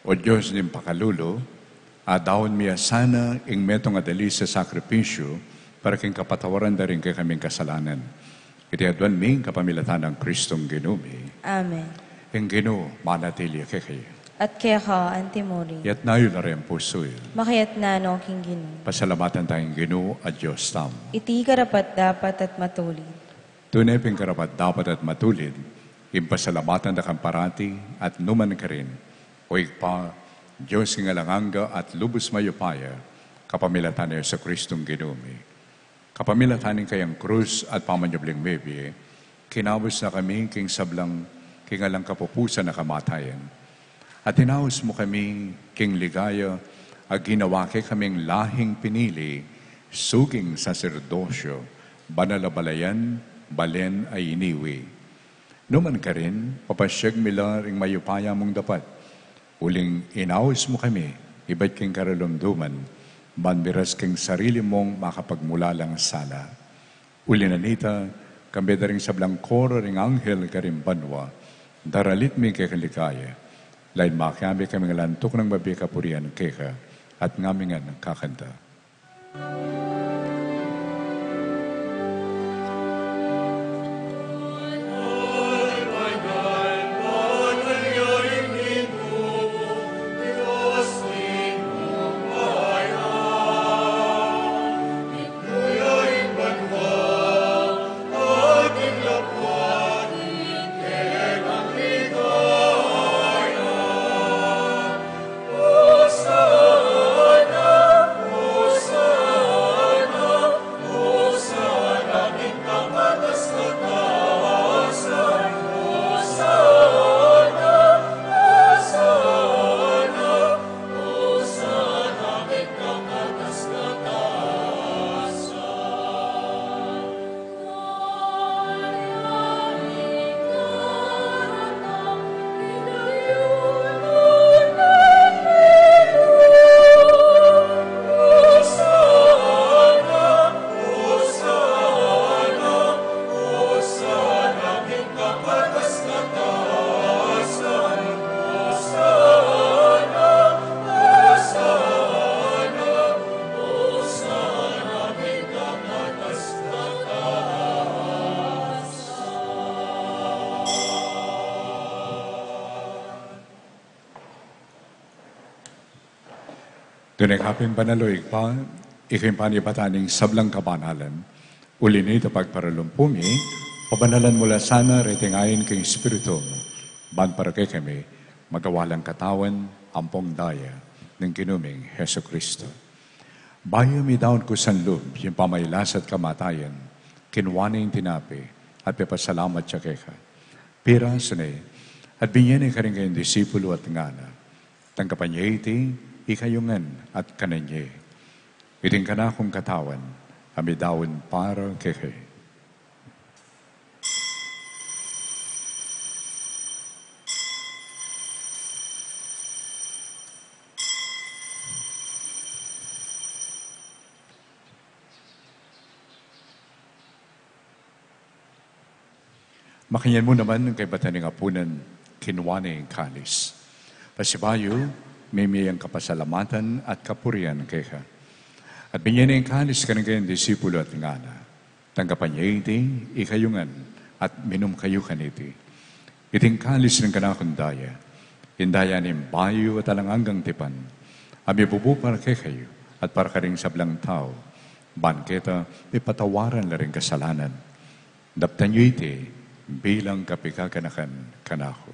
O Dios ning pakalulu, adaun mi ya sana ing metung a dalis a sakripisyu para king kapatawaran da ring kekaming kasalanan. Iti aduan mi kapamilatan nang Kristong Ginu mi. Amen. Ing Ginu manatili kekayu. At keka antimurin. Iyatas yu la ring pusu yu. Makayatas no king Ginu. Pasalamatan taya ing Ginu a Dios tamu. Iti karapat-dapat at matulid. Tune pin karapat-dapat at matulid, ing pasalamatan da kang parati at nukarin man, O Ibpa, Dios king alang angga at lubus mayupaya, kapamilatan nang Jesukristong Ginu mi. Kapamilatan ning kayang krus at pamanyubling mebie, kinaus na kami king sablang, king alang kapupusan a kamatayan. At inaus mu kami king ligaya a ginawa kekaming lahing pinili, suking saserdosyo, banal a balayan, balen a iniwi. Nukarin man, papasiag mi la ring mayupaya mung dapat, uling inaus mu kami ibat king karalumduman, ban miras king sarili mung makapagmulalang sala. Uli na nita, kambe da ring sablang koro ring anghel karing banua, daralit mi keka ing ligaya, lain makiabe kaming alang tuknang mabie kapurian keka, at ngaming kakanta. Tune ka pin banal, o Ibpa, ika ing panibatan ning sablang kabanalan. Uli na nita, pagparalumpu mi, pabanalan mu la sana reting ain king Espiritu mu, ban para kekami magawa lang katawan ampong daya ning Ginu ming Jesucristo. Bayu midaun kusang lub ing pamagkasakit at kamatayan, kinua ne ing tinape at pepasalamat ya keka. Pirasu ne at binie ne karing kayang disipulu at ngana: Tanggapan ye iti ikayu ngan at kanan ye. Iti ing kanakung katawan a midaun para kekayu. Makanyan mu naman ing kaybat ning apunan, kinua ne ing kalis. Pasibayu, mimie yang kapasalamatan at kapurian keka. At binie ne ing kalis karing kayang disipulu at ngana: Tanggapan ye iti ikayu ngan at minum kayu kaniti. Iti ing kalis ning kanakung daya, ing daya ning bayu at alang anggang tipan, a mibubu para kekayu at para karing sablang tau, ban keta mipatawaran la ring kasalanan. Daptan yu iti bilang kapaganakan kanaku.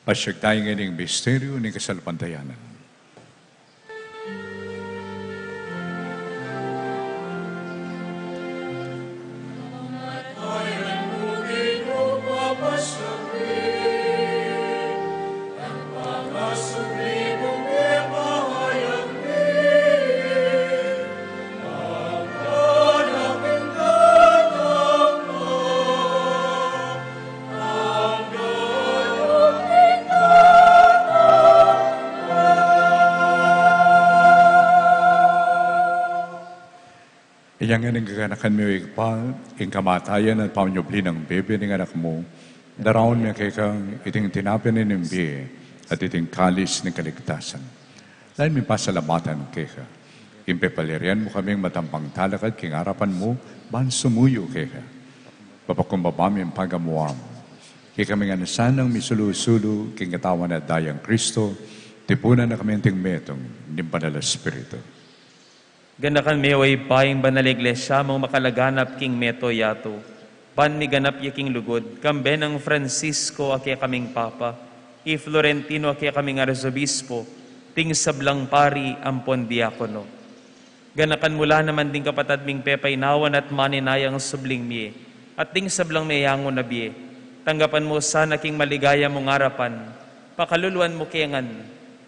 Pasiag tamu ngeni ing misteryu ning kasalpantayanan. Yang ining gaganakan mi, o Ibpa, ing kamatayan at pamanyubli nang bie ning anak mu, daraun mi keka iting tinape ning bie at iting kalis ning kaligtasan. Dapot mi pasalamatan keka, ing pepalyarian mu kaming matampang talakad king arapan mu, ban sumuyu keka. Papakumbaba mi ing pagamuan mu. Ikaming anasan nang misulu-sulu king katawan at dayang Kristo, tipunan na kami anting metung ning Banal a Espiritu. Ganakan mi, o Ibpa, ing Banal a Iglesia mung makalaganap king mabilug a yatu, ban miganap ya king lugud, kambe nang Francisco a kekaming Papa, i Florentino a kekaming Arsobispo, ding sablang pari ampon diakono. Ganakan mu la naman ding kapatad ming pepainawan at maninayang subling mie, at ding sablang meyangu na bie. Tanggapan mu sana king maligaya mung arapan, pakaluluan mu ke ngan,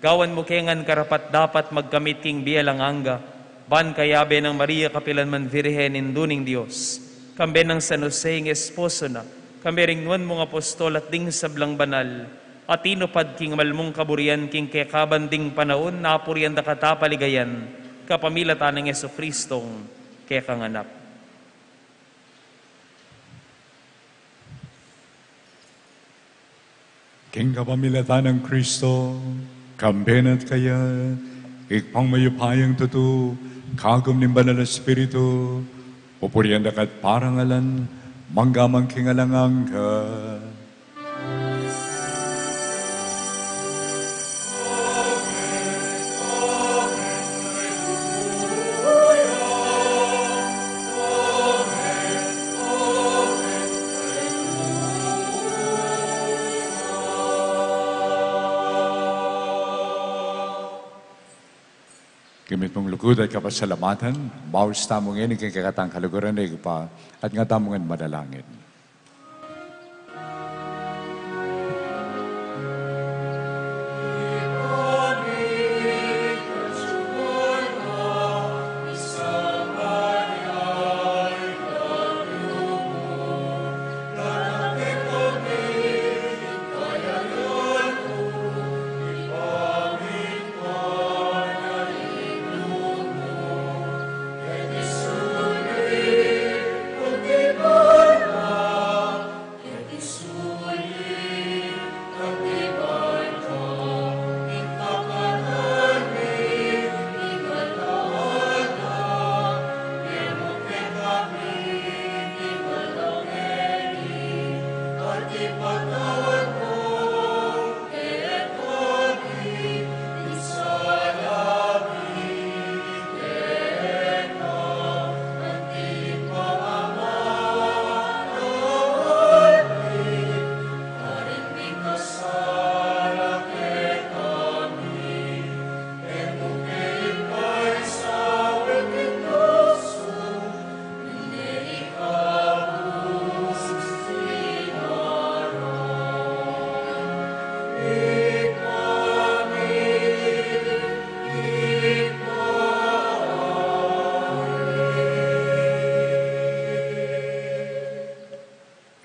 gawan mu ke ngan karapat-dapat magkamit king bie alang angga, ban kayabe nang Maria kapilan man Virgen, Indu ning Dios, kambe nang San Jose ing esposo na, kambe ring nuan mung apostol at ding sablang banal, a tinupad king malmung kaburian king kekaban ding panaun, apurian da ka at apaligayan, kapamilatan nang Jesucristong kekang Anak. King kapamilatan nang Kristo, kambe na at kaya, Ibpang mayupayang tutu, kagum ning Banal a Espiritu, pupurian da ka at parangalan, mangga man king alang angga. King mitmung lugud at kapasalamatan, baus tamu ngeni king kekatang kaluguran ning Ibpa, at nga tamu ngan manalangin.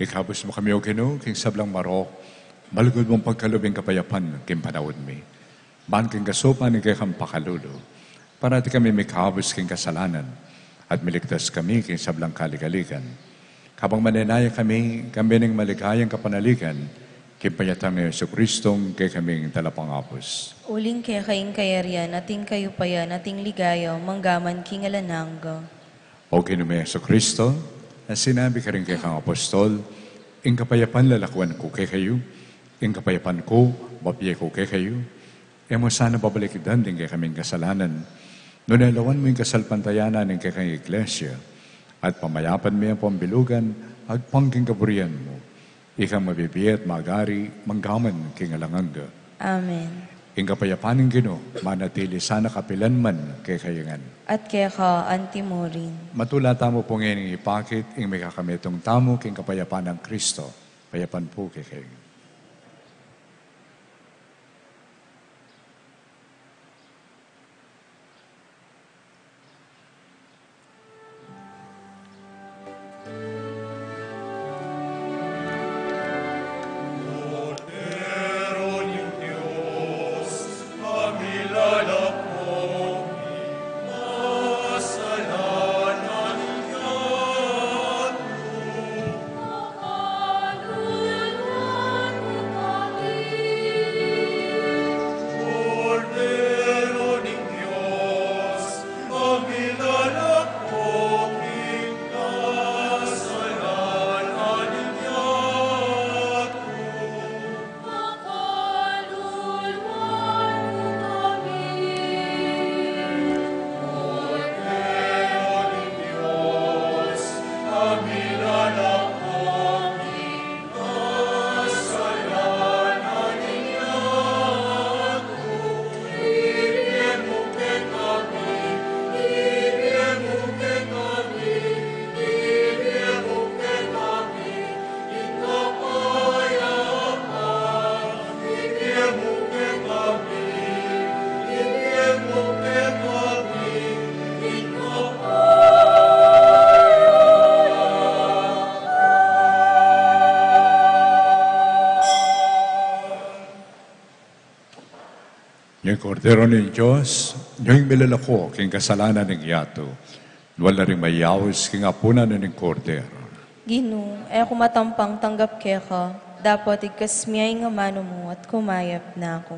Ikabus mu kami, O Ginu, king sablang marok, malugud mung pagkalub ing kapayapan king panaun mi. Ban king kasupan ning kekang pakalulu, parati kami mikabus king kasalanan, at miligtas kami king sablang kaligaligan. Kabang manenaya kami, kambe ning maligayang kapanaligan, king panyatang nang Jesucristong kekaming Talapangabus. Uling keka ing kayarian, at ing kayupayan, at ing ligaya, mangga man king alang angga. O Ginu ming Jesucristo, a sinabi karing kekang apostol, ing kapayapan lalakuan ku kekayu, ing kapayapan ku, bibie ku kekayu, e mu sana babalikdan ding kekaming kasalanan, nune lawan mu ing kasalpantayanan ning kekang Iglesia, at pamayapan me ampon bilugan, agpang king kaburian mu. Ikang mabibie at magari, mangga man king alang angga. Amen. Ing kapayapan ning Ginu, manatili sana kapilan man kekayu ngan. At keka anti mu rin. Matula tamu pu ngening ipakit ing mikakametung tamu king kapayapan nang Kristo. Payapan pu kekayu ngan. Ing Kordero ning Dios, ing milalako king kasalanan ning yatu. Nuan la ring mayaus king apunan ning Kordero. Ginu, e ku matampang tanggap keka, dapot igkas mu ing amanu mu at kumayap na ku.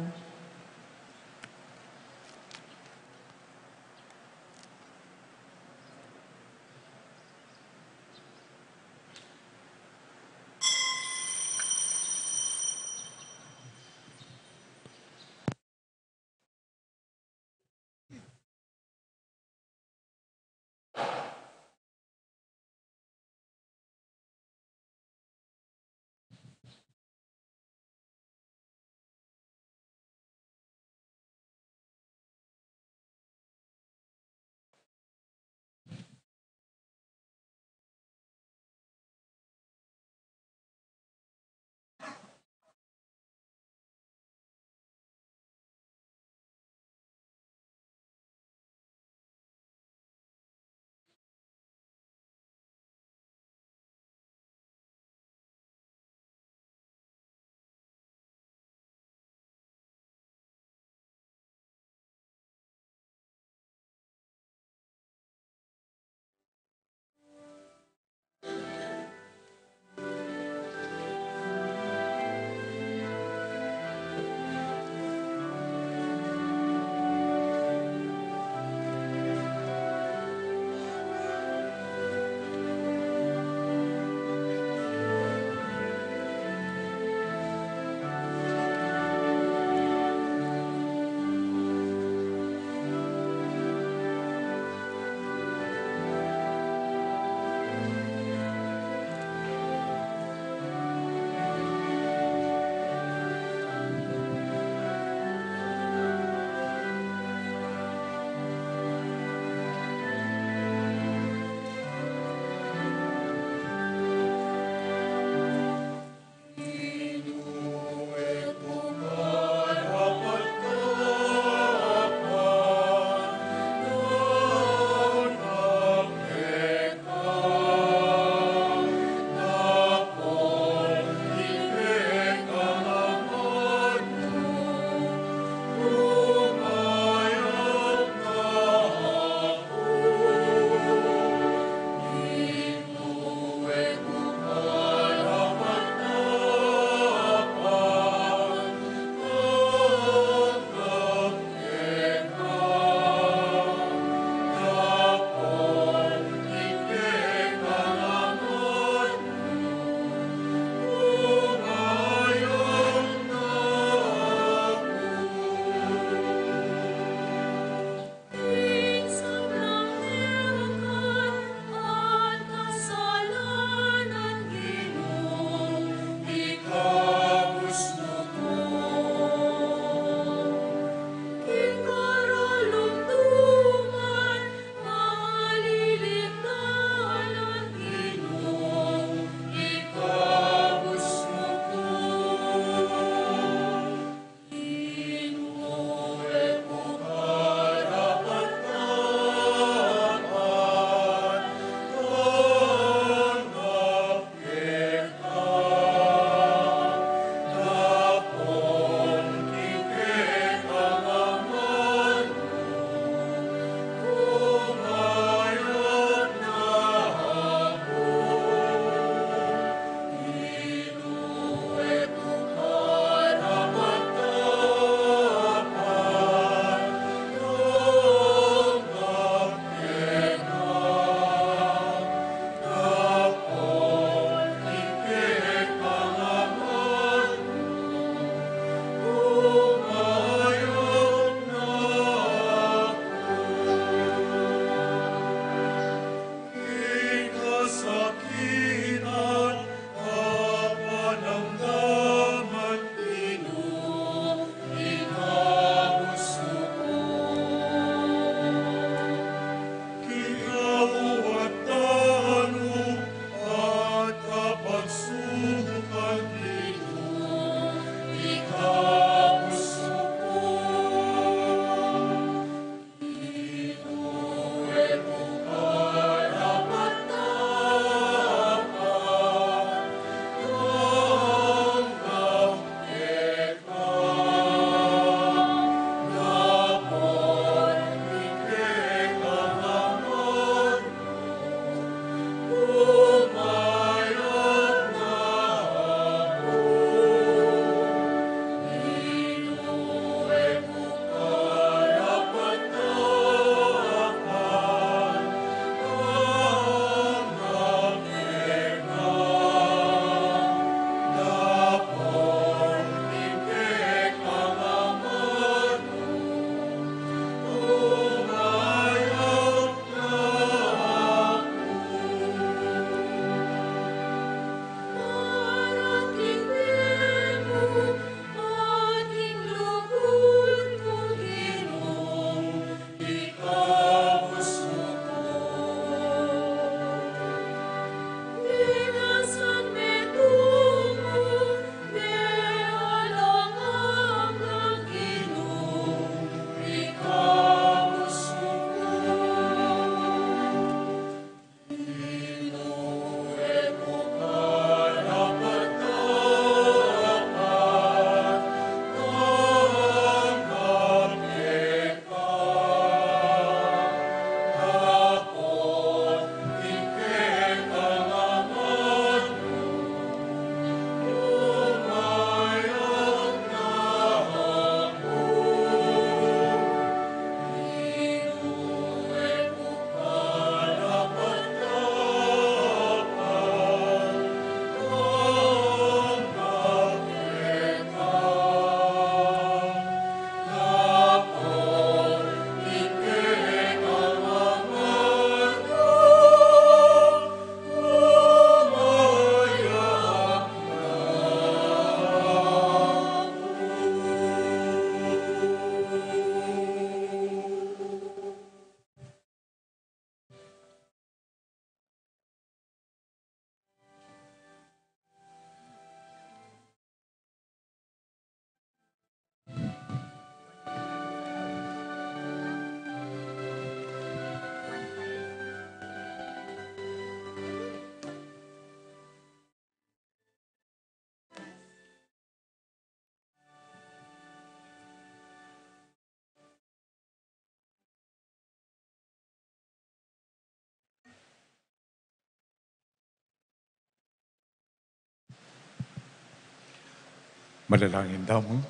Manalangin tamu.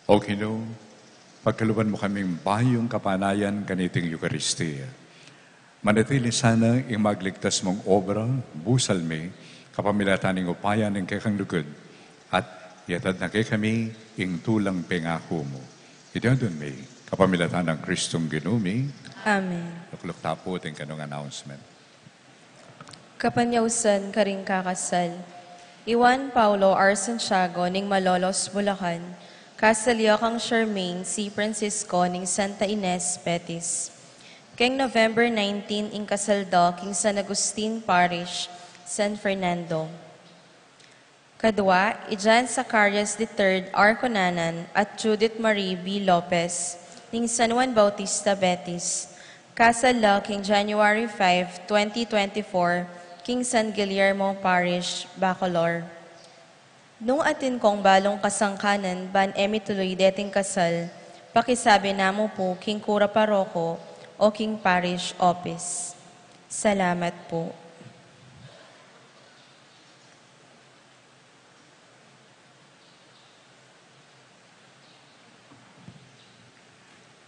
O Ginu, pagkaluban mu kaming bayung kapanayan kaniting Eukaristia. Manatili sana ing magligtas mung obra, busal mi, kapamilatan ning upaya ning kekang lugud, at iatad na kekami ing tulang pengaku mu. Iti adwan mi, kapamilatan nang Kristong Ginu mi. Amen. Lukluk ta pu ing kanung announcement. Kapanyausan karing kakasal. I Juan Paulo R. Santiago ning Malolos, Bulacan, kasal ya kang Charmaine C. Francisco ning Santa Ines, Betis. Keng November nineteen ing kasal da king San Agustin Parish, San Fernando. Kadua, i Jan Zacarias the third R. Cunanan at Judith Marie B. Lopez ning San Juan Bautista, Betis, kasal la king January five, twenty twenty-four, king San Guillermo Parish, Bacolor. Nung atin kong balung kasangkanan ban e mituluy deting kasal, pakisabi na mu pu king kura paroko o king parish office. Salamat pu.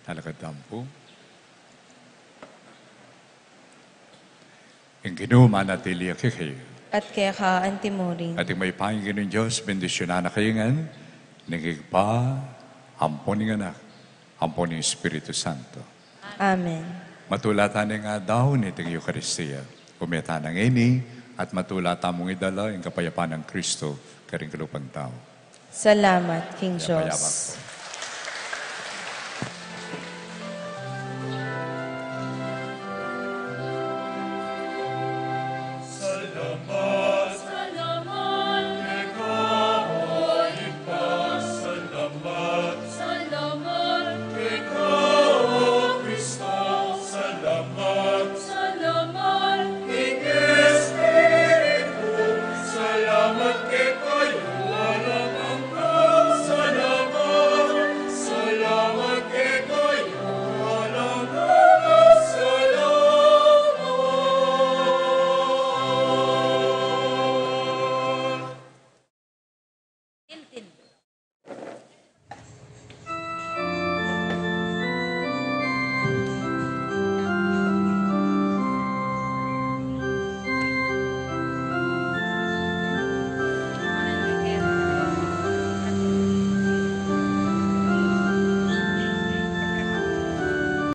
Talakad tamu pu. Ing Ginu manatili ya kekayu. At keka antimurin. At ing mayupayang Ginung Dios, bendisyunan na kayu ngan ning Ibpa, ampon ning Anak, ampon ning Espiritu Santo. Amen. Matula tana ing aldo niting Eukaristia. Ume tana ngeni at matula tamung idala ing kapayapan nang Kristo karing kalupang tau. Salamat king Dios. Payapan pu.